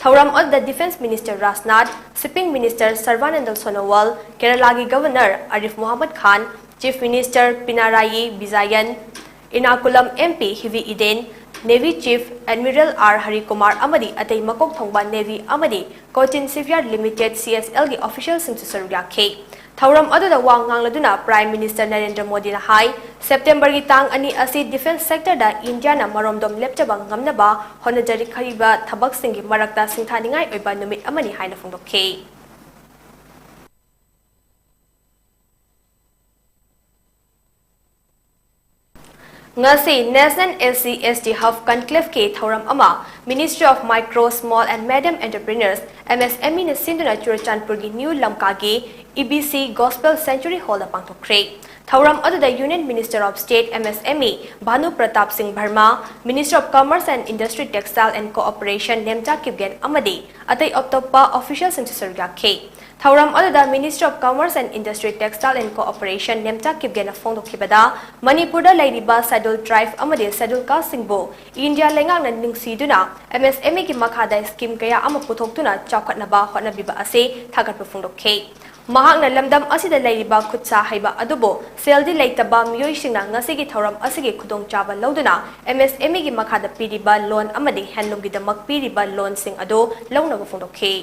ꯊꯧꯔꯝ ꯑꯗꯨꯗ defence minister Rajnath, shipping minister Sarbananda Sonowal, ꯀꯦꯔꯂꯥꯒꯤ governor Arif Mohammad Khan, chief minister Pinarayi Vijayan, Ernakulam M P Hibi Eden, navy chief admiral R Harikumar ꯑꯃꯗꯤ ꯑꯇꯩ ꯃꯀꯣꯛ ꯊꯣꯡꯕ ꯅꯦꯚꯤ ꯑꯃꯗꯤ Cochin shipyard limited, C S ꯑꯦꯜꯒꯤ ꯑꯣꯐꯤꯁꯤꯌꯦꯜꯁꯤꯡꯁꯨ ꯁꯔꯨꯛ ꯌꯥꯈꯤ꯫ ꯊꯧꯔꯝ ꯑꯗꯨꯗ ꯋꯥ ꯉꯥꯡꯂꯗꯨꯅ ꯄ꯭ꯔꯥꯏꯝ ꯃꯤꯅꯤꯁꯇꯔ ꯅꯔꯦꯟꯗ꯭ꯔ ꯃꯣꯗꯤꯅ ꯍꯥꯏ, ꯁꯦꯞꯇꯦꯝꯕꯔꯒꯤ ꯇꯥꯡ ꯑꯅꯤ ꯑꯁꯤ ꯗꯤꯐꯦꯟꯁ ꯁꯦꯛꯇꯔꯗ ꯏꯟꯗꯤꯌꯥꯅ ꯃꯔꯣꯝꯗꯣꯝ ꯂꯦꯞꯆꯕ ꯉꯝꯅꯕ ꯍꯣꯠꯅꯖꯔꯛꯈꯤꯕ ꯊꯕꯛꯁꯤꯡꯒꯤ ꯃꯔꯛꯇ ꯁꯤꯡꯊꯥꯅꯤꯡꯉꯥꯏ ꯑꯣꯏꯕ ꯅꯨꯃꯤꯠ ꯑꯃꯅꯤ ꯍꯥꯏꯅ ꯐꯣꯡꯗꯣꯛꯈꯤ꯫ ꯉꯁꯤ National S C S T Hub Conclaveꯀꯤ ꯊꯧꯔꯝ ꯑꯃ Ministry of Micro, Small and Medium Entrepreneurs, M S M Eꯅ ꯁꯤꯟꯗꯨꯅ ꯆꯨꯔꯆꯥꯟꯄꯨꯔꯒꯤ ꯅ꯭ꯌꯨ ꯂꯝꯀꯥꯒꯤ E B C Gospel Sanctuary Hallꯗ ꯄꯥꯡꯊꯣꯛꯈ꯭ꯔꯦ꯫ ꯊꯧꯔꯝ ꯑꯗꯨꯗ Union Minister of State, M S M E, ꯚꯥꯅꯨ Pratap ꯁꯤꯡ Verma, Minister of Commerce and Industry, Textile and Cooperation, Nemcha Kipgen ꯑꯃꯗꯤ ꯑꯇꯩ ꯑꯇꯣꯞꯄ ꯑꯣꯐꯤꯁꯤꯌꯦꯜꯁꯤꯡꯁꯨ ꯁꯔꯨꯛ ꯌꯥꯈꯤ꯫ ꯊꯧꯔꯝ ꯑꯗꯨꯗ Minister of Commerce and Industry, Textile and Cooperation, Nemcha ꯀꯤꯞꯒꯦꯟꯅ ꯐꯣꯡꯗꯣꯛꯈꯤꯕꯗ, ꯃꯅꯤꯄꯨꯔꯗ ꯂꯩꯔꯤꯕ Scheduled Tribe ꯑꯃꯗꯤ Scheduled Casteꯁꯤꯡꯕꯨ ꯏꯟꯗꯤꯌꯥ ꯂꯩꯉꯥꯛꯅ ꯅꯨꯡꯁꯤꯗꯨꯅ M S M Eꯒꯤ ꯃꯈꯥꯗ ꯁ꯭ꯀꯤꯝ ꯀꯌꯥ ꯑꯃ ꯄꯨꯊꯣꯛꯇꯨꯅ ꯆꯥꯎꯈꯠꯅꯕ ꯍꯣꯠꯅꯕꯤꯕ ꯑꯁꯤ ꯊꯥꯒꯠꯄ ꯐꯣꯡꯗꯣꯛꯈꯤ꯫ ꯃꯍꯥꯛꯅ ꯂꯝꯗꯝ ꯑꯁꯤꯗ ꯂꯩꯔꯤꯕ ꯈꯨꯠꯁꯥ ꯍꯩꯕ ꯑꯗꯨꯕꯨ ꯁꯦꯜꯗꯤ ꯂꯩꯇꯕ ꯃꯤꯑꯣꯏꯁꯤꯡꯅ ꯉꯁꯤꯒꯤ ꯊꯧꯔꯝ ꯑꯁꯤꯒꯤ ꯈꯨꯗꯣꯡꯆꯥꯕ ꯂꯧꯗꯨꯅ ꯑꯦꯝ ꯑꯦꯁ ꯑꯦꯝ ꯏꯒꯤ ꯃꯈꯥꯗ ꯄꯤꯔꯤꯕ ꯂꯣꯟ ꯑꯃꯗꯤ ꯍꯦꯟꯂꯨꯝꯒꯤꯗꯃꯛ ꯄꯤꯔꯤꯕ ꯂꯣꯟꯁꯤꯡ ꯑꯗꯨ ꯂꯧꯅꯕ ꯐꯣꯡꯗꯣꯛꯈꯤ꯫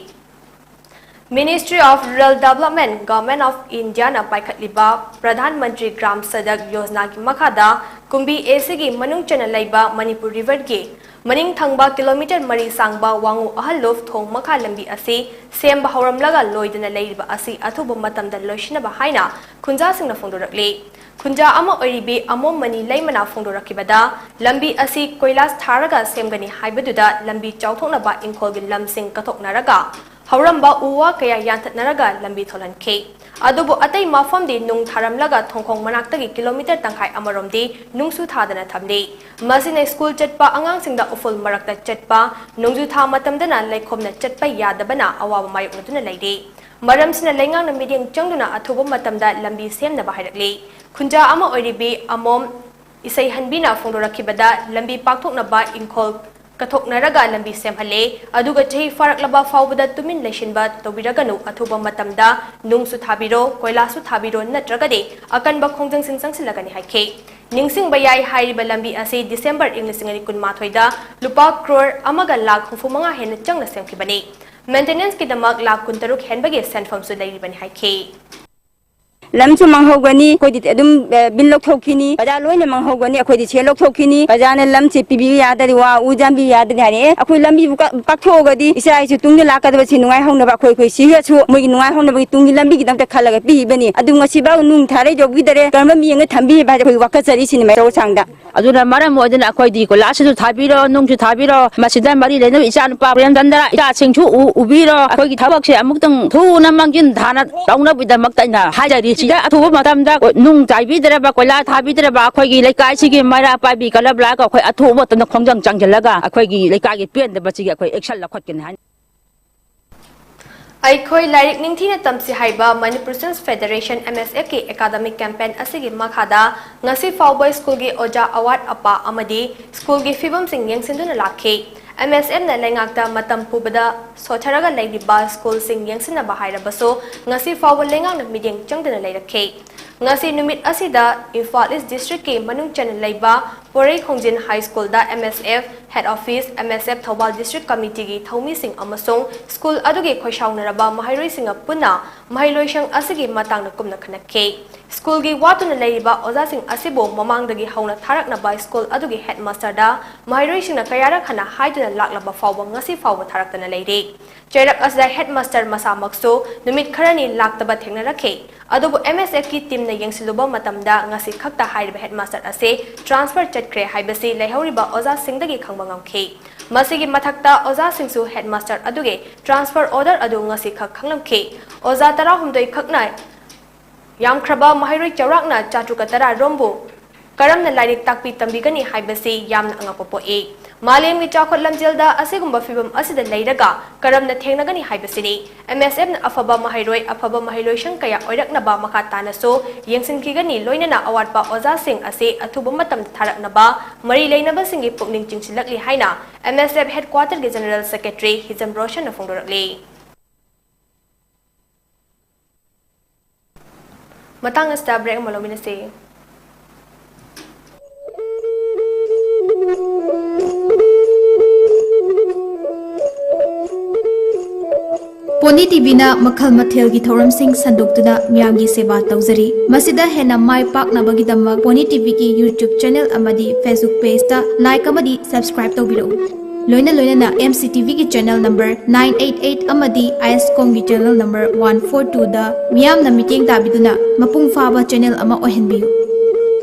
Ministry of Rural Development, Government of Indiaꯅ ꯄꯥꯏꯈꯠꯂꯤꯕ Pradhan Mantri gram Sadak ꯌꯣꯖꯅꯥꯒꯤ ꯃꯈꯥꯗ ꯀꯨꯝꯕꯤ ꯑꯦꯁꯤꯒꯤ ꯃꯅꯨꯡ ꯆꯟꯅ ꯂꯩꯕ ꯃꯅꯤꯄꯨꯔ ꯔꯤꯚꯔꯒꯤ ꯃꯅꯤꯡ ꯊꯪꯕ ꯀꯤꯂꯣꯃꯤꯇꯔ ꯃꯔꯤ ꯁꯥꯡꯕ ꯋꯥꯉꯨ ꯑꯍꯜꯂꯨꯞ ꯊꯣꯡ ꯃꯈꯥ ꯂꯝꯕꯤ ꯑꯁꯤ ꯁꯦꯝꯕ ꯍꯧꯔꯝꯂꯒ ꯂꯣꯏꯗꯅ ꯂꯩꯔꯤꯕ ꯑꯁꯤ ꯑꯊꯨꯕ ꯃꯇꯝꯗ ꯂꯣꯏꯁꯤꯟꯅꯕ ꯍꯥꯏꯅ ꯈꯨꯟꯖꯥꯁꯤꯡꯅ ꯐꯣꯡꯗꯣꯔꯛꯂꯤ꯫ ꯈꯨꯟꯖꯥ ꯑꯃ ꯑꯣꯏꯔꯤꯕꯤ ꯑꯃꯣꯝ ꯃꯅꯤ ꯂꯩꯃꯅ ꯐꯣꯡꯗꯣꯔꯛꯈꯤꯕꯗ, ꯂꯝꯕꯤ ꯑꯁꯤ ꯀꯣꯏꯂꯥꯁ ꯊꯥꯔꯒ ꯁꯦꯝꯒꯅꯤ ꯍꯥꯏꯕꯗꯨꯗ ꯂꯝꯕꯤ ꯆꯥꯎꯊꯣꯛꯅꯕ ꯏꯪꯈꯣꯜꯒꯤ ꯂꯝꯁꯤꯡ ꯀꯠꯊꯣꯛꯅꯔꯒ ꯍꯧꯔꯝꯕ ꯎ ꯋꯥ ꯀꯌꯥ ꯌꯥꯟꯊꯠꯅꯔꯒ ꯂꯝꯕꯤ ꯊꯣꯜꯍꯟꯈꯤ꯫ ꯑꯗꯨꯕꯨ ꯑꯇꯩ ꯃꯐꯝꯗꯤ ꯅꯨꯡ ꯊꯥꯔꯝꯂꯒ ꯊꯣꯡꯈꯣꯡ ꯃꯅꯥꯛꯇꯒꯤ ꯀꯤꯂꯣꯃꯤꯇꯔ ꯇꯪꯈꯥꯏ ꯑꯃꯔꯣꯝꯗꯤ ꯅꯨꯡꯁꯨ ꯊꯥꯗꯅ ꯊꯝꯂꯤ꯫ ꯃꯁꯤꯅ ꯁ꯭ꯀꯨꯜ ꯆꯠꯄ ꯑꯉꯥꯡꯁꯤꯡꯗ ꯎꯐꯨꯜ ꯃꯔꯛꯇ ꯆꯠꯄ, ꯅꯣꯡꯖꯨ ꯊꯥ ꯃꯇꯝꯗꯅ ꯂꯩꯈꯣꯝꯅ ꯆꯠꯄ ꯌꯥꯗꯕꯅ ꯑꯋꯥꯕ ꯃꯥꯌꯣꯛꯅꯗꯨꯅ ꯂꯩꯔꯤ꯫ ꯃꯔꯝꯁꯤꯅ ꯂꯩꯉꯥꯛꯅ ꯃꯤꯠꯌꯦꯡ ꯆꯪꯗꯨꯅ ꯑꯊꯨꯕ ꯃꯇꯝꯗ ꯂꯝꯕꯤ ꯁꯦꯝꯅꯕ ꯍꯥꯏꯔꯛꯂꯤ꯫ ꯈꯨꯟꯖꯥ ꯑꯃ ꯑꯣꯏꯔꯤꯕꯤ ꯑꯃꯣꯝ ꯏꯁꯩꯍꯟꯕꯤꯅ ꯐꯣꯡꯗꯣꯔꯛꯈꯤꯕꯗ, ꯂꯝꯕꯤ ꯄꯥꯛꯊꯣꯛꯅꯕ ꯏꯪꯈꯣꯜ ꯀꯠꯊꯣꯛꯅꯔꯒ ꯂꯝꯕꯤ ꯁꯦꯝꯍꯜꯂꯦ꯫ ꯑꯗꯨꯒ ꯆꯍꯤ ꯐꯥꯔꯛꯂꯕ ꯐꯥꯎꯕꯗ ꯇꯨꯃꯤꯟ ꯂꯩꯁꯤꯟꯕ ꯇꯧꯕꯤꯔꯒꯅꯨ, ꯑꯊꯨꯕ ꯃꯇꯝꯗ ꯅꯨꯡꯁꯨ ꯊꯥꯕꯤꯔꯣ, ꯀꯣꯏꯂꯥꯁꯁꯨ ꯊꯥꯕꯤꯔꯣ, ꯅꯠꯇ꯭ꯔꯒꯗꯤ ꯑꯀꯟꯕ ꯈꯣꯡꯖꯪꯁꯤꯡ ꯆꯪꯁꯤꯜꯂꯒꯅꯤ ꯍꯥꯏꯈꯤ꯫ ꯅꯤꯡꯁꯤꯡꯕ ꯌꯥꯏ, ꯍꯥꯏꯔꯤꯕ ꯂꯝꯕꯤ ꯑꯁꯤ ꯗꯤꯁꯦꯝꯕꯔ ꯏꯪ ꯂꯤꯁꯤꯡ ꯑꯅꯤ ꯀꯨꯟꯃꯥꯊꯣꯏꯗ ꯂꯨꯄꯥ ꯀ꯭ꯔꯣꯔ ꯑꯃꯒ ꯂꯥꯈ ꯍꯨꯝꯐꯨ ꯃꯉꯥ ꯍꯦꯟꯅ ꯆꯪꯅ ꯁꯦꯝꯈꯤꯕꯅꯤ꯫ ꯃꯦꯟꯇꯦꯅꯦꯟꯁꯀꯤꯗꯃꯛ ꯂꯥꯈ ꯀꯨꯟꯇꯔꯨꯛ ꯍꯦꯟꯕꯒꯤ ꯁꯦꯟꯐꯝꯁꯨ ꯂꯩꯔꯤꯕꯅꯤ ꯍꯥꯏꯈꯤ꯫ ꯂꯝꯁꯨ ꯃꯥꯡꯍꯧꯒꯅꯤ, ꯑꯩꯈꯣꯏꯗꯤ ꯑꯗꯨꯝ, ꯑꯦ, ꯕꯤꯜ ꯂꯧꯊꯣꯛꯈꯤꯅꯤ, ꯄ꯭ꯔꯖꯥ ꯂꯣꯏꯅ ꯃꯥꯡꯍꯧꯒꯅꯤ, ꯑꯩꯈꯣꯏꯗꯤ ꯁꯦꯜ ꯂꯧꯊꯣꯛꯈꯤꯅꯤ, ꯄ꯭ꯔꯖꯥꯅ ꯂꯝꯁꯦ ꯄꯤꯕꯤꯌꯨ ꯌꯥꯗ꯭ꯔꯗꯤ, ꯋꯥ ꯎ ꯌꯥꯟꯕꯤꯌꯨ ꯌꯥꯗ꯭ꯔꯗꯤ ꯍꯥꯏꯔꯛꯑꯦ꯫ ꯑꯩꯈꯣꯏ ꯂꯝꯕꯤꯕꯨ ꯀ-, ꯀꯛꯊꯣꯛꯑꯒꯗꯤ ꯏꯆꯥ ꯏꯁꯨ ꯇꯨꯡꯗ ꯂꯥꯛꯀꯗꯕꯁꯤ ꯅꯨꯡꯉꯥꯏꯍꯧꯅꯕ, ꯑꯩꯈꯣꯏ, ꯑꯩꯈꯣꯏ ꯁꯤꯔꯁꯨ ꯃꯣꯏꯒꯤ ꯅꯨꯡꯉꯥꯏꯍꯧꯅꯕꯒꯤ ꯇꯨꯡꯒꯤ ꯂꯝꯕꯤꯒꯤꯗꯃꯛꯇ ꯈꯜꯂꯒ ꯄꯤꯔꯤꯕꯅꯤ꯫ ꯑꯗꯨ ꯉꯁꯤꯐꯥꯎ ꯅꯨꯡ ꯊꯥꯔ ꯌꯧꯕꯤꯗꯔꯦ, ꯀꯔꯝꯕ ꯃꯤꯠꯌꯦꯡꯅ ꯊꯝꯕꯤꯔꯤꯕ ꯍꯥꯏꯁꯦ ꯑꯩꯈꯣꯏ ꯋꯥꯀꯠꯆꯔꯤꯁꯤꯅꯤ ꯃꯌꯥꯝ ꯁꯥꯡꯗ꯫ ꯑꯗꯨꯅ ꯃꯔꯝ ꯑꯣꯏꯗꯨꯅ ꯑꯩꯈꯣꯏꯗꯤ ꯀꯣꯏꯂꯥꯁꯁꯤꯁꯨ ꯊꯥꯕꯤꯔꯣ, ꯅꯨꯡꯁꯨ ꯊꯥꯕꯤꯔꯣ, ꯃꯁꯤꯗ ꯃꯔꯤ ꯂꯩꯅꯕ ꯏꯆꯥ ꯅꯨꯄꯥ ꯄ꯭ꯔꯦꯝꯆꯟꯗ꯭ꯔ, ꯏꯆꯥꯁꯤꯡꯁꯨ ꯎ-, ꯎꯕꯤꯔꯣ꯫ ꯑꯩꯈꯣꯏꯒꯤ ꯊꯕꯛꯁꯦ ꯑꯃꯨꯛꯇꯪ ꯊꯨꯅ ꯃꯥꯡꯖꯤꯟ ꯊꯥꯅ ꯇꯧꯅꯕꯒꯤꯗꯃꯛꯇ ꯑꯩꯅ ꯍꯥꯏꯖꯔꯤ꯫ ꯁꯤꯗ ꯑꯊꯨꯕ ꯃꯇꯝꯗ ꯅꯨꯡ ꯆꯥꯏꯕꯤꯗ꯭ꯔꯕ, ꯀꯣꯏꯂꯥ ꯊꯥꯕꯤꯗ꯭ꯔꯕ ꯑꯩꯈꯣꯏꯒꯤ ꯂꯩꯀꯥꯏꯁꯤꯒꯤ ꯃꯩꯔꯥ ꯄꯥꯏꯕꯤ ꯀꯂꯕ ꯂꯥꯛꯑꯒ ꯑꯩꯈꯣꯏ ꯑꯊꯨꯕ ꯃꯇꯝꯗ ꯈꯣꯡꯖꯪ ꯆꯪꯁꯤꯜꯂꯒ ꯑꯩꯈꯣꯏꯒꯤ ꯂꯩꯀꯥꯏꯒꯤ ꯄꯦꯟꯗꯕꯁꯤꯒꯤ ꯑꯩꯈꯣꯏ action ꯂꯧꯈꯠꯀꯅꯤ ꯍꯥꯏꯅ ꯑꯩꯈꯣꯏ ꯂꯥꯏꯔꯤꯛ ꯅꯤꯡꯊꯤꯅ ꯇꯝꯁꯤ ꯍꯥꯏꯕ Manipur Students Federation, M S F ꯀꯤ academic campaign ꯑꯁꯤꯒꯤ ꯃꯈꯥꯗ ꯉꯁꯤ ꯐꯥꯎꯕ ꯁ꯭ꯀꯨꯜꯒꯤ ꯑꯣꯖꯥ ꯑꯋꯥꯠ ꯑꯄꯥ ꯑꯃꯗꯤ ꯁ꯭ꯀꯨꯜꯒꯤ ꯐꯤꯕꯝꯁꯤꯡ ꯌꯦꯡꯁꯤꯟꯗꯨꯅ ꯂꯥꯛꯈꯤ꯫ ꯑꯦꯝ ꯑꯦꯁ ꯑꯦꯐꯅ ꯂꯩꯉꯥꯛꯇ ꯃꯇꯝ ꯄꯨꯕꯗ ꯁꯣꯠꯊꯔꯒ ꯂꯩꯔꯤꯕ ꯁ꯭ꯀꯨꯜꯁꯤꯡ ꯌꯦꯡꯁꯤꯟꯅꯕ ꯍꯥꯏꯔꯕꯁꯨ ꯉꯁꯤ ꯐꯥꯎꯕ ꯂꯩꯉꯥꯛꯅ ꯃꯤꯠꯌꯦꯡ ꯆꯪꯗꯅ ꯂꯩꯔꯛꯈꯤ꯫ ꯉꯁꯤ ꯅꯨꯃꯤꯠ ꯑꯁꯤꯗ ꯏꯝꯐꯥꯜ ꯏꯁ ꯗꯤꯁꯇ꯭ꯔꯤꯛꯀꯤ ꯃꯅꯨꯡ ꯆꯟꯅ ꯂꯩꯕ ꯄꯣꯔꯩ ꯈꯣꯡꯖꯤꯟ ꯍꯥꯏ ꯁ꯭ꯀꯨꯜꯗ ꯑꯦꯝ ꯑꯦꯁ ꯑꯦꯐ ꯍꯦꯗ ꯑꯣꯐꯤꯁ, ꯑꯦꯝ ꯑꯦꯁ ꯑꯦꯐ ꯊꯧꯕꯥꯜ ꯗꯤꯁꯇ꯭ꯔꯤꯛ ꯀꯃꯤꯇꯤꯒꯤ ꯊꯧꯃꯤꯁꯤꯡ ꯑꯃꯁꯨꯡ ꯁ꯭ꯀꯨꯜ ꯑꯗꯨꯒꯤ ꯈꯣꯏꯁꯥꯎꯅꯔꯕ ꯃꯍꯩꯔꯣꯏꯁꯤꯡꯒ ꯄꯨꯟꯅ ꯃꯍꯩꯂꯣꯏꯁꯪ ꯑꯁꯤꯒꯤ ꯃꯇꯥꯡꯗ ꯀꯨꯞꯅ ꯈꯟꯅꯈꯤ꯫ ꯁ꯭ꯀꯨꯜꯒꯤ ꯋꯥꯠꯇꯨꯅ ꯂꯩꯔꯤꯕ ꯑꯣꯖꯥꯁꯤꯡ ꯑꯁꯤꯕꯨ ꯃꯃꯥꯡꯗꯒꯤ ꯍꯧꯅ ꯊꯥꯔꯛꯅꯕ ꯁ꯭ꯀꯨꯜ ꯑꯗꯨꯒꯤ ꯍꯦꯗꯃꯥꯁꯇꯔꯗ ꯃꯍꯩꯔꯣꯏꯁꯤꯡꯅ ꯀꯌꯥꯔꯛ ꯍꯟꯅ ꯍꯥꯏꯗꯨꯅ ꯂꯥꯛꯂꯕ ꯐꯥꯎꯕ ꯉꯁꯤ ꯐꯥꯎꯕ ꯊꯥꯔꯛꯇꯅ ꯂꯩꯔꯤ꯫ ꯆꯩꯔꯛ ꯑꯁꯤꯗ ꯍꯦꯗꯃꯥꯁꯇꯔ ꯃꯁꯥꯃꯛꯁꯨ ꯅꯨꯃꯤꯠ ꯈꯔꯅꯤ ꯂꯥꯛꯇꯕ ꯊꯦꯡꯅꯔꯛꯈꯤ꯫ ꯑꯗꯨꯕꯨ ꯑꯦꯝ ꯑꯦꯁ ꯑꯦꯐꯀꯤ ꯇꯤꯝꯅ ꯌꯦꯡꯁꯤꯜꯂꯨꯕ ꯃꯇꯝꯗ ꯉꯁꯤ ꯈꯛꯇ ꯍꯥꯏꯔꯤꯕ ꯍꯦꯗꯃꯥꯁꯇꯔ ꯑꯁꯤ ꯇ꯭ꯔꯥꯟꯁꯐꯔ ꯆꯠꯈ꯭ꯔꯦ ꯍꯥꯏꯕꯁꯤ ꯂꯩꯍꯧꯔꯤꯕ ꯑꯣꯖꯥꯁꯤꯡꯗꯒꯤ ꯈꯪꯕ ꯉꯝꯈꯤ꯫ ꯃꯁꯤꯒꯤ ꯃꯊꯛꯇ ꯑꯣꯖꯥꯁꯤꯡꯁꯨ ꯍꯦꯗꯃꯥꯁꯇꯔ ꯑꯗꯨꯒꯤ ꯇ꯭ꯔꯥꯟꯁꯐꯔ ꯑꯣꯔꯗꯔ ꯑꯗꯨ ꯉꯁꯤ ꯈꯛ ꯈꯪꯂꯝꯈꯤ꯫ ꯑꯣꯖꯥ ꯇꯔꯥꯍꯨꯝꯗꯣꯏ ꯈꯛꯅ ꯌꯥꯝꯈ꯭ꯔꯕ ꯃꯍꯩꯔꯣꯏ ꯆꯥꯎꯔꯥꯛꯅ ꯆꯥꯇ꯭ꯔꯨꯛꯀ ꯇꯔꯥ ꯔꯣꯝꯕꯨ ꯀꯔꯝꯅ ꯂꯥꯏꯔꯤꯛ ꯇꯥꯛꯄꯤ ꯇꯝꯕꯤꯒꯅꯤ ꯍꯥꯏꯕꯁꯤ ꯌꯥꯝꯅ ꯑꯉꯛꯄ ꯄꯣꯛꯏ꯫ ꯃꯥꯂꯦꯝꯒꯤ ꯆꯥꯎꯈꯠ ꯂꯝꯖꯦꯜꯗ ꯑꯁꯤꯒꯨꯝꯕ ꯐꯤꯚꯝ ꯑꯁꯤꯗ ꯂꯩꯔꯒ ꯀꯔꯝꯅ ꯊꯦꯡꯅꯒꯅꯤ ꯍꯥꯏꯕꯁꯤꯅꯤ꯫ ꯑꯦꯝ ꯑꯦꯁ ꯑꯦꯐꯅ ꯑꯐꯕ ꯃꯍꯩꯔꯣꯏ, ꯑꯐꯕ ꯃꯍꯩꯂꯣꯏꯁꯪ ꯀꯌꯥ ꯑꯣꯏꯔꯛꯅꯕ ꯃꯈꯥ ꯇꯥꯅꯁꯨ ꯌꯦꯡꯁꯤꯟꯈꯤꯒꯅꯤ, ꯂꯣꯏꯅꯅ ꯑꯋꯥꯠꯄ ꯑꯣꯖꯥꯁꯤꯡ ꯑꯁꯤ ꯑꯊꯨꯕ ꯃꯇꯝꯗ ꯊꯥꯔꯛꯅꯕ ꯃꯔꯤ ꯂꯩꯅꯕꯁꯤꯡꯒꯤ ꯄꯨꯛꯅꯤꯡ ꯆꯤꯡꯁꯤꯜꯂꯛꯂꯤ ꯍꯥꯏꯅ ꯑꯦꯝ ꯑꯦꯁ ꯑꯦꯐ ꯍꯦꯗꯀ꯭ꯋꯥꯇꯔꯒꯤ ꯖꯦꯅꯔꯦꯜ ꯁꯦꯀ꯭ꯔꯦꯇꯔꯤ ꯍꯤꯖꯝ ꯔꯣꯁꯟꯅ ꯐꯣꯡꯗꯣꯔꯛꯂꯤ꯫ ꯃꯇꯥꯡ ꯑꯁꯤꯗ ꯕ꯭ꯔꯦꯛ ꯑꯃ ꯂꯧꯃꯤꯟꯅꯁꯤ꯫ ꯄꯣꯅꯤ ꯇꯤꯚꯤꯅ ꯃꯈꯜ ꯃꯊꯦꯜꯒꯤ ꯊꯧꯔꯝꯁꯤꯡ ꯁꯟꯗꯣꯛꯇꯨꯅ ꯃꯤꯌꯥꯝꯒꯤ ꯁꯦꯕꯥ ꯇꯧꯖꯔꯤ꯫ ꯃꯁꯤꯗ ꯍꯦꯟꯅ ꯃꯥꯏ ꯄꯥꯛꯅꯕꯒꯤꯗꯃꯛ ꯄꯣꯅꯤ ꯇꯤꯚꯤꯒꯤ YouTube ꯆꯦꯅꯦꯜ ꯑꯃꯗꯤ Facebook ꯄꯦꯖꯇ ꯂꯥꯏꯛ ꯑꯃꯗꯤ ꯁꯕꯁꯀ꯭ꯔꯥꯏꯕ ꯇꯧꯕꯤꯔꯛꯎ꯫ ꯂꯣꯏꯅ ꯂꯣꯏꯅꯅ ꯑꯦꯝ ꯁꯤ ꯇꯤꯚꯤꯒꯤ channel number nine eight eight ꯑꯃꯗꯤ ꯑꯥꯏ ꯑꯦꯁ ꯀꯣꯝꯒꯤ ꯆꯦꯅꯦꯜ ꯅꯝꯕꯔ ꯋꯥꯟ ꯐꯣꯔ ꯇꯨꯗ ꯃꯤꯌꯥꯝꯅ ꯃꯤꯠꯌꯦꯡ ꯇꯥꯕꯤꯗꯨꯅ ꯃꯄꯨꯡ ꯐꯥꯕ ꯆꯦꯅꯦꯜ ꯑꯃ ꯑꯣꯏꯍꯟꯕꯤꯌꯨ꯫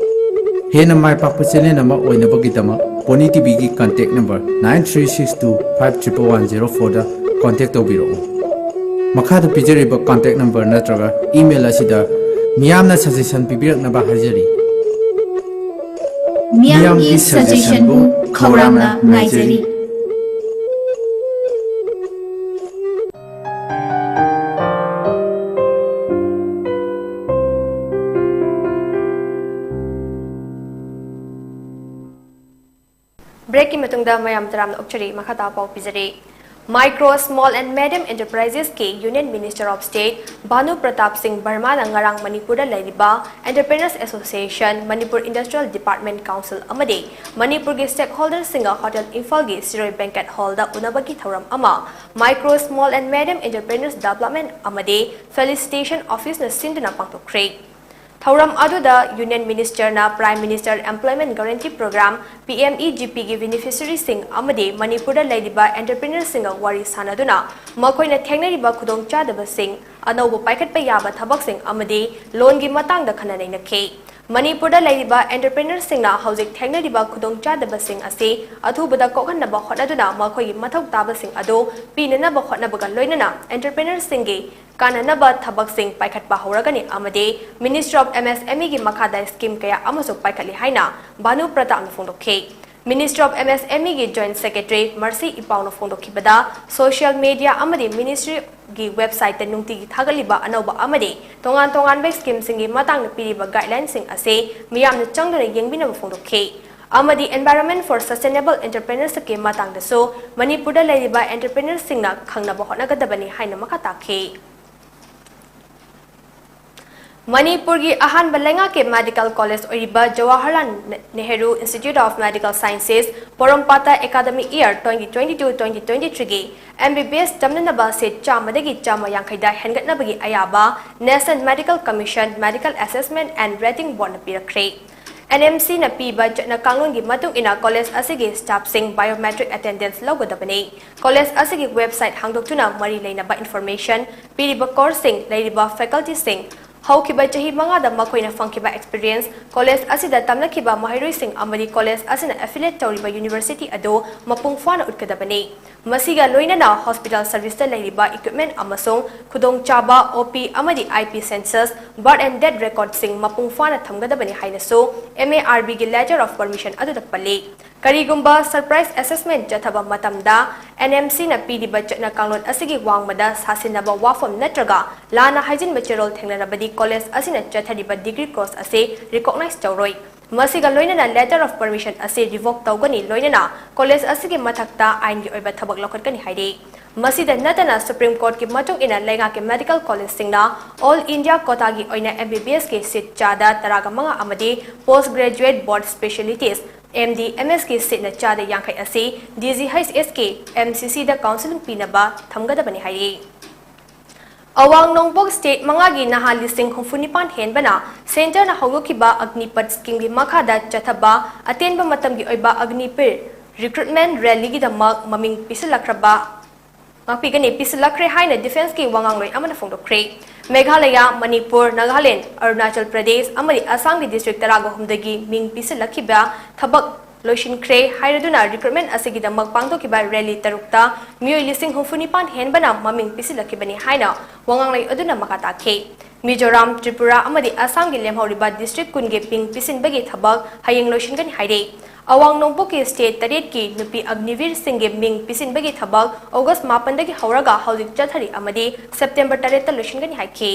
ꯍꯦꯟꯅ ꯃꯥꯏ ꯄꯥꯛꯄ ꯆꯦꯅꯦꯜ ꯑꯃ ꯑꯣꯏꯅꯕꯒꯤꯗꯃꯛ ꯄꯣꯅꯤ ꯇꯤꯚꯤꯒꯤ contact number nine three six two five triple one zero ꯐꯣꯔꯗ ꯀꯣꯟꯇꯦꯛ ꯇꯧꯕꯤꯔꯛꯎ꯫ ꯃꯈꯥꯗ ꯄꯤꯖꯔꯤꯕ ꯀꯟꯇꯦꯛ ꯅꯝꯕꯔ ꯅꯠꯇ꯭ꯔꯒ ꯏꯃꯦꯜ ꯑꯁꯤꯗ ꯃꯤꯌꯥꯝꯅ ꯁꯖꯦꯁꯟ ꯄꯤꯕꯤꯔꯛꯅꯕ ꯍꯥꯏꯖꯔꯤ꯫ ꯃꯤꯌꯥꯝꯒꯤ ꯁꯖꯦꯁꯟꯕꯨ ꯈꯧꯔꯥꯡꯅ ꯉꯥꯏꯖꯔꯤ꯫ ꯕ꯭ꯔꯦꯛꯀꯤ ꯃꯇꯨꯡ ꯗ ꯃꯌꯥꯝ ꯇꯔꯥꯝꯅ ꯑꯣꯛꯆꯔꯤ꯫ ꯃꯈꯥ ꯇꯥꯕ ꯄꯥꯎ ꯄꯤꯖꯔꯤ꯫ Micro, Small and Medium Enterprises ꯀꯤ Union Minister of State ꯚꯥꯅꯨ Pratap ꯁꯤꯡ ꯕꯔꯃꯥꯅ ꯉꯔꯥꯡ ꯃꯅꯤꯄꯨꯔꯗ ꯂꯩꯔꯤꯕ Entrepreneurs Association, Manipur Industrial Development Council ꯑꯃꯗꯤ ꯃꯅꯤꯄꯨꯔꯒꯤ stakeholder ꯁꯤꯡꯒ Hotel ꯏꯝꯐꯥꯜꯒꯤ ꯁꯤꯔꯣꯏ banquet hall ꯗ ꯎꯅꯕꯒꯤ ꯊꯧꯔꯝ ꯑꯃ Micro, Small and Medium Entrepreneurs Development ꯑꯃꯗꯤ Felicitation Office ꯅ ꯁꯤꯟꯗꯨꯅ ꯄꯥꯡꯊꯣꯛꯈ꯭ꯔꯦ꯫ ꯊꯧꯔꯝ ꯑꯗꯨꯗ Union Minister ꯅ Prime Minister Employment Guarantee Programme, P M E G P ꯒꯤ beneficiary ꯁꯤꯡ ꯑꯃꯗꯤ ꯃꯅꯤꯄꯨꯔꯗ ꯂꯩꯔꯤꯕ entrepreneur ꯁꯤꯡꯒ ꯋꯥꯔꯤ ꯁꯥꯅꯗꯨꯅ ꯃꯈꯣꯏꯅ ꯊꯦꯡꯅꯔꯤꯕ ꯈꯨꯗꯣꯡꯆꯥꯗꯕꯁꯤꯡ, ꯑꯅꯧꯕ ꯄꯥꯏꯈꯠꯄ ꯌꯥꯕ ꯊꯕꯛꯁꯤꯡ ꯑꯃꯗꯤ loan ꯒꯤ ꯃꯇꯥꯡꯗ ꯈꯟꯅ ꯅꯩꯅꯈꯤ꯫ ꯃꯅꯤꯄꯨꯔꯗ ꯂꯩꯔꯤꯕ entrepreneur ꯁꯤꯡꯅ ꯍꯧꯖꯤꯛ ꯊꯦꯡꯅꯔꯤꯕ ꯈꯨꯗꯣꯡꯆꯥꯗꯕꯁꯤꯡ ꯑꯁꯤ ꯑꯊꯨꯕꯗ ꯀꯣꯛꯍꯟꯅꯕ ꯍꯣꯠꯅꯗꯨꯅ ꯃꯈꯣꯏꯒꯤ ꯃꯊꯧ ꯇꯥꯕꯁꯤꯡ ꯑꯗꯨ ꯄꯤꯅꯅꯕ ꯍꯣꯠꯅꯕꯒ ꯂꯣꯏꯅꯅ entrepreneur ꯁꯤꯡꯒꯤ ꯀꯥꯟꯅꯅꯕ ꯊꯕꯛꯁꯤꯡ ꯄꯥꯏꯈꯠꯄ ꯍꯧꯔꯒꯅꯤ ꯑꯃꯗꯤ Ministry of M S M E ꯒꯤ ꯃꯈꯥꯗ scheme ꯀꯌꯥ ꯑꯃꯁꯨ ꯄꯥꯏꯈꯠꯂꯤ ꯍꯥꯏꯅ ꯚꯥꯅꯨ ꯄ꯭ꯔꯇꯥꯞꯅ ꯐꯣꯡꯗꯣꯛꯈꯤ꯫ Ministry of M S M E ꯒꯤ Joint Secretary ꯃꯔꯁꯤ ꯏꯄꯥꯎꯅ ꯐꯣꯡꯗꯣꯛꯈꯤꯕꯗ, social media ꯑꯃꯗꯤ ministry ꯒꯤ website ꯇ ꯅꯨꯡꯇꯤꯒꯤ ꯊꯥꯒꯠꯂꯤꯕ ꯑꯅꯧꯕ ꯑꯃꯗꯤ ꯇꯣꯉꯥꯟ ꯇꯣꯉꯥꯟꯕ scheme ꯁꯤꯡꯒꯤ ꯃꯇꯥꯡꯗ ꯄꯤꯔꯤꯕ guideline ꯁꯤꯡ ꯑꯁꯤ ꯃꯤꯌꯥꯝꯅ ꯆꯪꯗꯨꯅ ꯌꯦꯡꯕꯤꯅꯕ ꯐꯣꯡꯗꯣꯛꯈꯤ꯫ ꯑꯃꯗꯤ Environment for Sustainable Entrepreneurship ꯀꯤ ꯃꯇꯥꯡꯗꯁꯨ ꯃꯅꯤꯄꯨꯔꯗ ꯂꯩꯔꯤꯕ entrepreneur ꯁꯤꯡꯅ ꯈꯪꯅꯕ ꯍꯣꯠꯅꯒꯗꯕꯅꯤ ꯍꯥꯏꯅ ꯃꯈꯥ ꯇꯥꯈꯤ꯫ ꯃꯅꯤꯄꯨꯔꯒꯤ ꯑꯍꯥꯟꯕ ꯂꯩꯉꯥꯛꯀꯤ medical college ꯑꯣꯏꯔꯤꯕ Jawaharlal Nehru Institute of Medical Sciences, ꯄꯣꯔꯣꯝꯄꯥꯠꯇ academic year twenty twenty-two twenty twenty-three ꯒꯤ M B B S ꯇꯝꯅꯅꯕ seat ꯆꯥꯝꯃꯗꯒꯤ ꯆꯥꯝꯃ ꯌꯥꯡꯈꯩꯗ ꯍꯦꯟꯒꯠꯅꯕꯒꯤ ꯑꯌꯥꯕ National Medical Commission Medical Assessment and Rating Board ꯅ ꯄꯤꯔꯛꯈ꯭ꯔꯦ꯫ N M C ꯅ ꯄꯤꯕ ꯆꯠꯅ ꯀꯥꯡꯂꯣꯟꯒꯤ ꯃꯇꯨꯡ ꯏꯟꯅ college ꯑꯁꯤꯒꯤ staff ꯁꯤꯡ biometric attendance ꯂꯧꯒꯗꯕꯅꯤ꯫ College ꯑꯁꯤꯒꯤ website ꯍꯥꯡꯗꯣꯛꯇꯨꯅ ꯃꯔꯤ ꯂꯩꯅꯕ information, ꯄꯤꯔꯤꯕ course ꯁꯤꯡ, ꯂꯩꯔꯤꯕ faculty ꯁꯤꯡ, ꯍꯧꯈꯤꯕ ꯆꯍꯤ ꯃꯉꯥꯗ ꯃꯈꯣꯏꯅ ꯐꯪꯈꯤꯕ experience, college ꯑꯁꯤꯗ ꯇꯝꯂꯛꯈꯤꯕ ꯃꯍꯩꯔꯣꯏꯁꯤꯡ ꯑꯃꯗꯤ college ꯑꯁꯤꯅ affiliate ꯇꯧꯔꯤꯕ university ꯑꯗꯨ ꯃꯄꯨꯡ ꯐꯥꯅ ꯎꯠꯀꯗꯕꯅꯤ꯫ ꯃꯁꯤꯒ ꯂꯣꯏꯅꯅ hospital service ꯇ ꯂꯩꯔꯤꯕ equipment ꯑꯃꯁꯨꯡ ꯈꯨꯗꯣꯡꯆꯥꯕ, O P ꯑꯃꯗꯤ I P census, birth and death record ꯁꯤꯡ ꯃꯄꯨꯡ ꯐꯥꯅ ꯊꯝꯒꯗꯕꯅꯤ ꯍꯥꯏꯅꯁꯨ M A R B ꯒꯤ letter of permission ꯑꯗꯨꯗ ꯄꯜꯂꯤ꯫ ꯀꯔꯤꯒꯨꯝꯕ surprise assessment ꯆꯠꯊꯕ ꯃꯇꯝꯗ N M C ꯅ ꯄꯤꯔꯤꯕ ꯆꯠꯅ ꯀꯥꯡꯂꯣꯟ ꯑꯁꯤꯒꯤ ꯋꯥꯡꯃꯗ ꯁꯥꯁꯤꯟꯅꯕ ꯋꯥꯐꯝ ꯅꯠꯇ꯭ꯔꯒ ꯂꯥꯟꯅ ꯍꯥꯏꯖꯤꯟꯕ ꯆꯦꯔꯣꯜ ꯊꯦꯡꯅꯔꯕꯗꯤ college ꯑꯁꯤꯅ ꯆꯠꯊꯔꯤꯕ degree course ꯑꯁꯤ recognize ꯇꯧꯔꯣꯏ꯫ ꯃꯁꯤꯒ ꯂꯣꯏꯅꯅ letter of permission ꯑꯁꯤ revoke ꯇꯧꯒꯅꯤ, ꯂꯣꯏꯅꯅ college ꯑꯁꯤꯒꯤ ꯃꯊꯛꯇ ꯑꯥꯏꯟꯒꯤ ꯑꯣꯏꯕ ꯊꯕꯛ ꯂꯧꯈꯠꯀꯅꯤ ꯍꯥꯏꯔꯤ꯫ ꯃꯁꯤꯗ ꯅꯠꯇꯅ Supreme Courtꯀꯤ ꯃꯇꯨꯡ ꯏꯟꯅ ꯂꯩꯉꯥꯛꯀꯤ medical collegeꯁꯤꯡꯅ All India quotaꯒꯤ ꯑꯣꯏꯅ MBBSꯀꯤ seat ꯆꯥꯗ ꯇꯔꯥꯒ ꯃꯉꯥ ꯑꯃꯗꯤ Post Graduate Board Specialities, MD, MSꯀꯤ seatꯅ ꯆꯥꯗ ꯌꯥꯡꯈꯩ ꯑꯁꯤ DGHSꯀꯤ MCCꯗ counselling ꯄꯤꯅꯕ ꯊꯝꯒꯗꯕꯅꯤ ꯍꯥꯏꯔꯤ꯫ ꯑꯋꯥꯡ ꯅꯣꯡꯄꯣꯛ state ꯃꯉꯥꯒꯤ ꯅꯍꯥ ꯂꯤꯁꯤꯡ ꯍꯨꯝꯐꯨ ꯅꯤꯄꯥꯟ ꯍꯦꯟꯕꯅ centreꯅ ꯍꯧꯗꯣꯛꯈꯤꯕ Agnipath schemeꯒꯤ ꯃꯈꯥꯗ ꯆꯠꯊꯕ ꯑꯇꯦꯟꯕ ꯃꯇꯝꯒꯤ ꯑꯣꯏꯕ Agniveer recruitment rallyꯒꯤꯗꯃꯛ ꯃꯃꯤꯡ ꯄꯤꯁꯤꯜꯂꯛꯈ꯭ꯔꯕ ꯉꯥꯛꯄꯤꯒꯅꯤ, ꯄꯤꯁꯤꯜꯂꯛꯈ꯭ꯔꯦ ꯍꯥꯏꯅ defenceꯀꯤ ꯋꯥꯉꯥꯡꯂꯣꯏ ꯑꯃꯅ ꯐꯣꯡꯗꯣꯛꯈ꯭ꯔꯦ꯫ ꯃꯦꯘꯥꯂꯌꯥ, ꯃꯅꯤꯄꯨꯔ, ꯅꯥꯒꯥꯂꯦꯟ, ꯑꯔꯨꯅꯥꯆꯜ ꯄ꯭ꯔꯗꯦꯁ ꯑꯃꯗꯤ ꯑꯁꯥꯝꯒꯤ district ꯇꯔꯥꯒ ꯍꯨꯝꯗꯒꯤ ꯃꯤꯡ ꯄꯤꯁꯤꯜꯂꯛꯈꯤꯕ ꯊꯕꯛ ꯂꯣꯏꯁꯤꯟꯈ꯭ꯔꯦ ꯍꯥꯏꯔꯗꯨꯅ recruitment ꯑꯁꯤꯒꯤꯗꯃꯛ ꯄꯥꯡꯊꯣꯛꯈꯤꯕ rally ꯇꯔꯨꯛꯇ ꯃꯤꯑꯣꯏ ꯂꯤꯁꯤꯡ ꯍꯨꯝꯐꯨ ꯅꯤꯄꯥꯟ ꯍꯦꯟꯕꯅ ꯃꯃꯤꯡ ꯄꯤꯁꯤꯜꯂꯛꯈꯤꯕꯅꯤ ꯍꯥꯏꯅ ꯋꯥꯉꯥꯡꯂꯣꯏ ꯑꯗꯨꯅ ꯃꯈꯥ ꯇꯥꯈꯤ꯫ ꯃꯤꯖꯣꯔꯥꯝ, ꯇ꯭ꯔꯤꯄꯨꯔꯥ ꯑꯃꯗꯤ ꯑꯁꯥꯝꯒꯤ ꯂꯦꯝꯍꯧꯔꯤꯕ district ꯀꯨꯟꯒꯤ ꯃꯤꯡ ꯄꯤꯁꯤꯟꯕꯒꯤ ꯊꯕꯛ ꯍꯌꯦꯡ ꯂꯣꯏꯁꯤꯟꯒꯅꯤ ꯍꯥꯏꯔꯤ꯫ ꯑꯋꯥꯡ ꯅꯣꯡꯄꯣꯛꯀꯤ state ꯇꯔꯦꯠꯀꯤ ꯅꯨꯄꯤ Agniveerꯁꯤꯡꯒꯤ ꯃꯤꯡ ꯄꯤꯁꯤꯟꯕꯒꯤ ꯊꯕꯛ August ꯃꯥꯄꯟꯗꯒꯤ ꯍꯧꯔꯒ ꯍꯧꯖꯤꯛ ꯆꯠꯊꯔꯤ ꯑꯃꯗꯤ September ꯇꯔꯦꯠꯇ ꯂꯣꯏꯁꯤꯟꯒꯅꯤ ꯍꯥꯏꯈꯤ꯫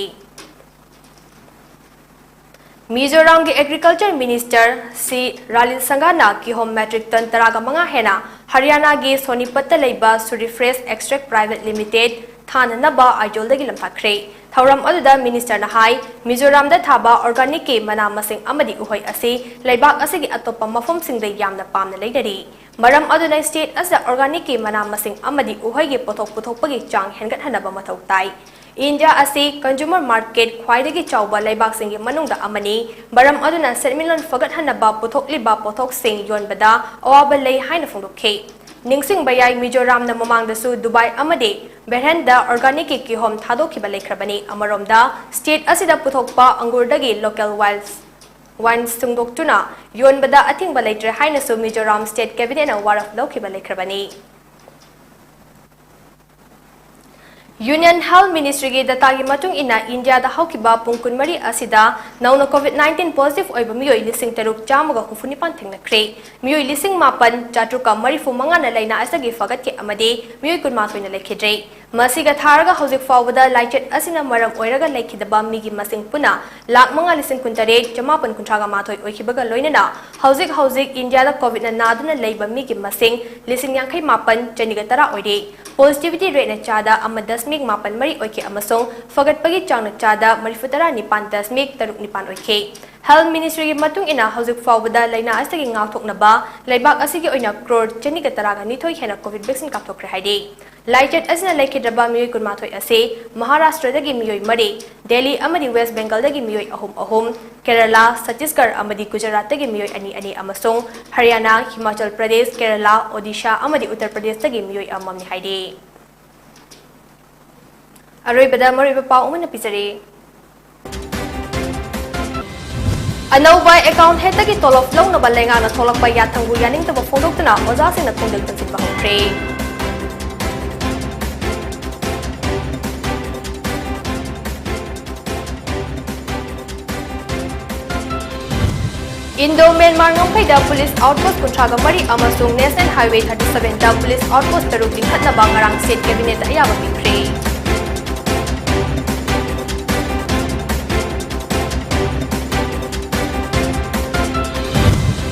ꯃꯤꯖꯣꯔꯥꯝꯒꯤ Agriculture Minister ꯁꯤ ꯔꯥꯂꯤꯜ ꯁꯪꯒꯥꯅ ꯀꯤꯍꯣꯝ metric ton ꯇꯔꯥꯒ ꯃꯉꯥ ꯍꯦꯟꯅ ꯍꯔꯤꯌꯥꯅꯥꯒꯤ ꯁꯣꯅꯤꯄꯠꯇ ꯂꯩꯕ Suri Fresh Extract Private Limited ꯊꯥꯅꯅꯕ ꯑꯥꯏꯖꯣꯜꯗꯒꯤ ꯂꯝꯊꯥꯈ꯭ꯔꯦ꯫ ꯊꯧꯔꯝ ꯑꯗꯨꯗ ministerꯅ ꯍꯥꯏ, ꯃꯤꯖꯣꯔꯥꯝꯗ ꯊꯥꯕ organicꯀꯤ ꯃꯅꯥ ꯃꯁꯤꯡ ꯑꯃꯗꯤ ꯎꯍꯩ ꯑꯁꯤ ꯂꯩꯕꯥꯛ ꯑꯁꯤꯒꯤ ꯑꯇꯣꯞꯄ ꯃꯐꯝꯁꯤꯡꯗ ꯌꯥꯝꯅ ꯄꯥꯝꯅ ꯂꯩꯅꯔꯤ꯫ ꯃꯔꯝ ꯑꯗꯨꯅ state ꯑꯁꯤꯗ organicꯀꯤ ꯃꯅꯥ ꯃꯁꯤꯡ ꯑꯃꯗꯤ ꯎꯍꯩꯒꯤ ꯄꯣꯠꯊꯣꯛ ꯄꯨꯊꯣꯛꯄꯒꯤ ꯆꯥꯡ ꯍꯦꯟꯒꯠꯍꯟꯅꯕ ꯃꯊꯧ ꯇꯥꯏ꯫ India ꯑꯁꯤ consumer market ꯈ꯭ꯋꯥꯏꯗꯒꯤ ꯆꯥꯎꯕ ꯂꯩꯕꯥꯛꯁꯤꯡꯒꯤ ꯃꯅꯨꯡꯗ ꯑꯃꯅꯤ꯫ ꯃꯔꯝ ꯑꯗꯨꯅ ꯁꯦꯟꯃꯤꯠꯂꯣꯟ ꯐꯒꯠꯍꯟꯅꯕ ꯄꯨꯊꯣꯛꯂꯤꯕ ꯄꯣꯠꯊꯣꯛꯁꯤꯡ ꯌꯣꯟꯕꯗ ꯑꯋꯥꯕ ꯂꯩ ꯍꯥꯏꯅ ꯐꯣꯡꯗꯣꯛꯈꯤ꯫ ꯅꯤꯡꯁꯤꯡꯕ ꯌꯥꯏ, ꯃꯤꯖꯣꯔꯥꯝꯅ ꯃꯃꯥꯡꯗꯁꯨ ꯗꯨꯕꯥꯏ ꯑꯃꯗꯤ ꯕꯍꯔꯦꯟꯗ organicꯀꯤ ꯀꯤꯍꯣꯝ ꯊꯥꯗꯣꯛꯈꯤꯕ ꯂꯩꯈ꯭ꯔꯕꯅꯤ꯫ ꯑꯃꯔꯣꯝꯗ, state ꯑꯁꯤꯗ ꯄꯨꯊꯣꯛꯄ ꯑꯪꯒꯨꯔꯗꯒꯤ local wines, wine ꯁꯨꯡꯗꯣꯛꯇꯨꯅ ꯌꯣꯟꯕꯗ ꯑꯊꯤꯡꯕ ꯂꯩꯇ꯭ꯔꯦ ꯍꯥꯏꯅꯁꯨ ꯃꯤꯖꯣꯔꯥꯝ state cabinetꯅ ꯋꯥꯔꯞ ꯂꯧꯈꯤꯕ ꯂꯩꯈ꯭ꯔꯕꯅꯤ꯫ Union Health Ministryꯒꯤ dataꯒꯤ ꯃꯇꯨꯡ ꯏꯟꯅ, Indiaꯗ ꯍꯧꯈꯤꯕ ꯄꯨꯡ ꯀꯨꯟꯃꯔꯤ ꯑꯁꯤꯗ ꯅꯧꯅ COVID nineteen positive ꯑꯣꯏꯕ ꯃꯤꯑꯣꯏ ꯂꯤꯁꯤꯡ ꯇꯔꯨꯛ ꯆꯥꯝꯃꯒ ꯍꯨꯝꯐꯨ ꯅꯤꯄꯥꯟ ꯊꯦꯡꯅꯈ꯭ꯔꯦ꯫ ꯃꯤꯑꯣꯏ ꯂꯤꯁꯤꯡ ꯃꯥꯄꯟ ꯆꯥꯇ꯭ꯔꯨꯛꯀ ꯃꯔꯤꯐꯨ ꯃꯉꯥꯅ ꯂꯥꯏꯅꯥ ꯑꯁꯤꯗꯒꯤ ꯐꯒꯠꯈꯤ ꯑꯃꯗꯤ ꯃꯤꯑꯣꯏ ꯀꯨꯟꯃꯥꯊꯣꯏꯅ ꯂꯩꯈꯤꯗ꯭ꯔꯦ꯫ ꯃꯁꯤꯒ ꯊꯥꯔꯒ ꯍꯧꯖꯤꯛ ꯐꯥꯎꯕꯗ ꯂꯥꯏꯆꯠ ꯑꯁꯤꯅ ꯃꯔꯝ ꯑꯣꯏꯔꯒ ꯂꯩꯈꯤꯗꯕ ꯃꯤꯒꯤ ꯃꯁꯤꯡ ꯄꯨꯟꯅ ꯂꯥꯈ ꯃꯉꯥ ꯂꯤꯁꯤꯡ ꯀꯨꯟꯇꯔꯦꯠ ꯆꯃꯥꯄꯟ ꯀꯨꯟꯊ꯭ꯔꯥꯒ ꯃꯥꯊꯣꯏ ꯑꯣꯏꯈꯤꯕꯒ ꯂꯣꯏꯅꯅ ꯍꯧꯖꯤꯛ ꯍꯧꯖꯤꯛ ꯏꯟꯗꯤꯌꯥꯗ ꯀꯣꯚꯤꯗꯅ ꯅꯥꯗꯨꯅ ꯂꯩꯕ ꯃꯤꯒꯤ ꯃꯁꯤꯡ ꯂꯤꯁꯤꯡ ꯌꯥꯡꯈꯩ ꯃꯥꯄꯟ ꯆꯅꯤꯒ ꯇꯔꯥ ꯑꯣꯏꯔꯦ꯫ ꯄꯣꯖꯤꯇꯤꯚꯤꯇꯤ ꯔꯦꯠꯅ ꯆꯥꯗ ꯑꯃ ꯗꯁꯃꯤꯛ ꯃꯥꯄꯟ ꯃꯔꯤ ꯑꯣꯏꯈꯤ ꯑꯃꯁꯨꯡ ꯐꯒꯠꯄꯒꯤ ꯆꯥꯡꯅ ꯆꯥꯗ ꯃꯔꯤꯐꯨ ꯇꯔꯥ ꯅꯤꯄꯥꯟ ꯗꯁꯃꯤꯛ ꯇꯔꯨꯛ ꯅꯤꯄꯥꯟ ꯑꯣꯏꯈꯤ꯫ ꯍꯦꯜꯊ ꯃꯤꯅꯤꯁꯇ꯭ꯔꯤꯒꯤ ꯃꯇꯨꯡ ꯏꯟꯅ ꯍꯧꯖꯤꯛ ꯐꯥꯎꯕꯗ ꯂꯥꯏꯅꯥ ꯑꯁꯤꯗꯒꯤ ꯉꯥꯛꯊꯣꯛꯅꯕ ꯂꯩꯕꯥꯛ ꯑꯁꯤꯒꯤ ꯑꯣꯏꯅ ꯀ꯭ꯔꯣꯔ ꯆꯅꯤꯒ ꯇꯔꯥꯒ ꯅꯤꯊꯣꯏ ꯍꯦꯟꯅ ꯀꯣꯚꯤꯗ ꯚꯦꯛꯁꯤꯟ ꯀꯥꯞꯊꯣꯛꯈ꯭ꯔꯦ ꯍꯥꯏꯔꯤ꯫ ꯂꯥꯏꯆꯠ ꯑꯁꯤꯅ ꯂꯩꯈꯤꯗ꯭ꯔꯕ ꯃꯤꯑꯣꯏ ꯀꯨꯟꯃꯥꯊꯣꯏ ꯑꯁꯤ ꯃꯍꯥꯔꯥꯁꯇ꯭ꯔꯗꯒꯤ ꯃꯤꯑꯣꯏ ꯃꯔꯤ, ꯗꯦꯜꯂꯤ ꯑꯃꯗꯤ ꯋꯦꯁ ꯕꯦꯡꯒꯜꯗꯒꯤ ꯃꯤꯑꯣꯏ ꯑꯍꯨꯝ ꯑꯍꯨꯝ, ꯀꯦꯔꯂꯥ, ꯁꯠꯇꯤꯁꯒꯔ ꯑꯃꯗꯤ ꯒꯨꯖꯔꯥꯠꯇꯒꯤ ꯃꯤꯑꯣꯏ ꯑꯅꯤ ꯑꯅꯤ ꯑꯃꯁꯨꯡ ꯍꯔꯤꯌꯥꯅꯥ, ꯍꯤꯃꯥꯆꯜ ꯄ꯭ꯔꯗꯦꯁ, ꯀꯦꯔꯂꯥ, ꯑꯣꯗꯤꯁꯥ ꯑꯃꯗꯤ ꯎꯠꯇꯔ ꯄ꯭ꯔꯗꯦꯁꯇꯒꯤ ꯃꯤꯑꯣꯏ ꯑꯃꯃꯝꯅꯤ ꯍꯥꯏꯔꯤ꯫ ꯑꯔꯣꯏꯕꯗ ꯃꯔꯨꯑꯣꯏꯕ ꯄꯥꯎ ꯑꯃꯅ ꯄꯤꯖꯔꯤ꯫ ꯑꯅꯧꯕ ꯑꯦꯀꯥꯎꯟ ꯍꯦꯠꯇꯒꯤ ꯇꯣꯂꯣꯞ ꯂꯧꯅꯕ ꯂꯩꯉꯥꯛꯅ ꯊꯣꯛꯂꯛꯄ ꯌꯥꯊꯪꯕꯨ ꯌꯥꯅꯤꯡꯗꯕ ꯐꯣꯡꯗꯣꯛꯇꯨꯅ ꯑꯣꯖꯥꯁꯤꯡꯅ ꯈꯣꯡꯖꯪ ꯊꯝꯖꯤꯟꯕ ꯍꯧꯈ꯭ꯔꯦ꯫ ꯏꯟꯗꯣ ꯃ꯭ꯌꯥꯟꯃꯥꯔ ꯉꯝꯈꯩꯗ ꯄꯨꯂꯤꯁ ꯑꯥꯎꯠꯄꯣꯁ ꯀꯨꯟꯊ꯭ꯔꯥꯒ ꯃꯔꯤ ꯑꯃꯁꯨꯡ ꯅꯦꯁꯅꯦꯜ ꯍꯥꯏꯋꯦ ꯊꯥꯔꯇꯤ ꯁꯚꯦꯟꯗ ꯄꯨꯂꯤꯁ ꯑꯥꯎꯠꯄꯣꯁ ꯇꯔꯨꯛ ꯂꯤꯡꯈꯠꯅꯕ ꯉꯔꯥꯡ ꯁ꯭ꯇꯦꯠ ꯀꯦꯕꯤꯅꯦꯠꯇ ꯑꯌꯥꯕ ꯄꯤꯈ꯭ꯔꯦ꯫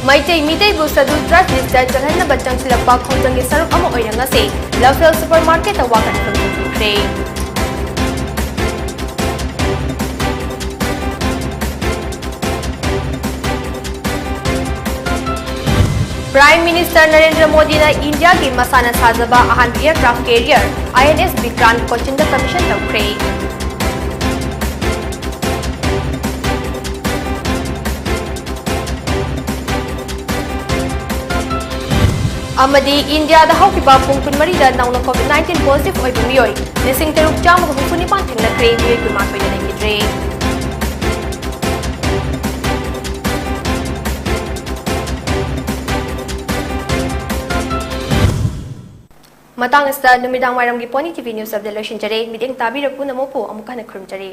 ꯃꯩꯇꯩ ꯃꯤꯇꯩꯕꯨ ꯁꯦꯗꯨꯜ ꯇ꯭ꯔꯥꯏꯕ ꯂꯤꯁꯇ ꯆꯜꯍꯟꯅꯕ ꯆꯪꯁꯤꯜꯂꯛꯄ ꯈꯣꯡꯖꯪꯒꯤ ꯁꯔꯨꯛ ꯑꯃ ꯑꯣꯏꯅ ꯉꯁꯤ ꯂꯐꯦꯜ ꯁꯨꯄꯔ ꯃꯥꯔꯀꯦꯠꯇ ꯋꯥꯀꯠ ꯐꯣꯡꯗꯣꯛꯈ꯭ꯔꯦ꯫ ꯄ꯭ꯔꯥꯏꯝ ꯃꯤꯅꯤꯁꯇꯔ ꯅꯔꯦꯟꯗ꯭ꯔ ꯃꯣꯗꯤꯅ ꯏꯟꯗꯤꯌꯥꯒꯤ ꯃꯁꯥꯅ ꯁꯥꯖꯕ ꯑꯍꯥꯟꯕ aircraft carrier I N S Vikrant ꯀꯣꯆꯤꯟꯗ ꯀꯃꯤꯁꯟ ꯇꯧꯈ꯭ꯔꯦ꯫ ꯑꯃꯗꯤ ꯏꯟꯗꯤꯌꯥꯗ ꯍꯧꯈꯤꯕ ꯄꯨꯡ ꯀꯨꯟꯃꯔꯤꯗ ꯅꯧꯅ ꯀꯣꯚꯤꯗ ꯅꯥꯏꯟꯇꯤꯟ ꯄꯣꯖꯤꯇꯤꯚ ꯑꯣꯏꯕ ꯃꯤꯑꯣꯏ ꯂꯤꯁꯤꯡ ꯇꯔꯨꯛ ꯆꯥꯝꯃꯒ ꯍꯨꯝꯐꯨ ꯅꯤꯄꯥꯟ ꯊꯦꯡꯅꯈ꯭ꯔꯦ, ꯃꯤꯑꯣꯏ ꯀꯨꯟꯃꯥꯊꯣꯏꯅ ꯂꯩꯈꯤꯗ꯭ꯔꯦ꯫ ꯃꯇꯥꯡ ꯑꯁꯤꯗ ꯅꯨꯃꯤꯗꯥꯡ ꯋꯥꯏꯔꯝꯒꯤ Poni T V news update ꯂꯣꯏꯁꯤꯟꯖꯔꯦ꯫ ꯃꯤꯠꯌꯦꯡ ꯇꯥꯕꯤꯔꯛꯄ ꯄꯨꯝꯅꯃꯛꯄꯨ ꯑꯃꯨꯛ ꯍꯟꯅ ꯈꯨꯔꯨꯝꯖꯔꯤ꯫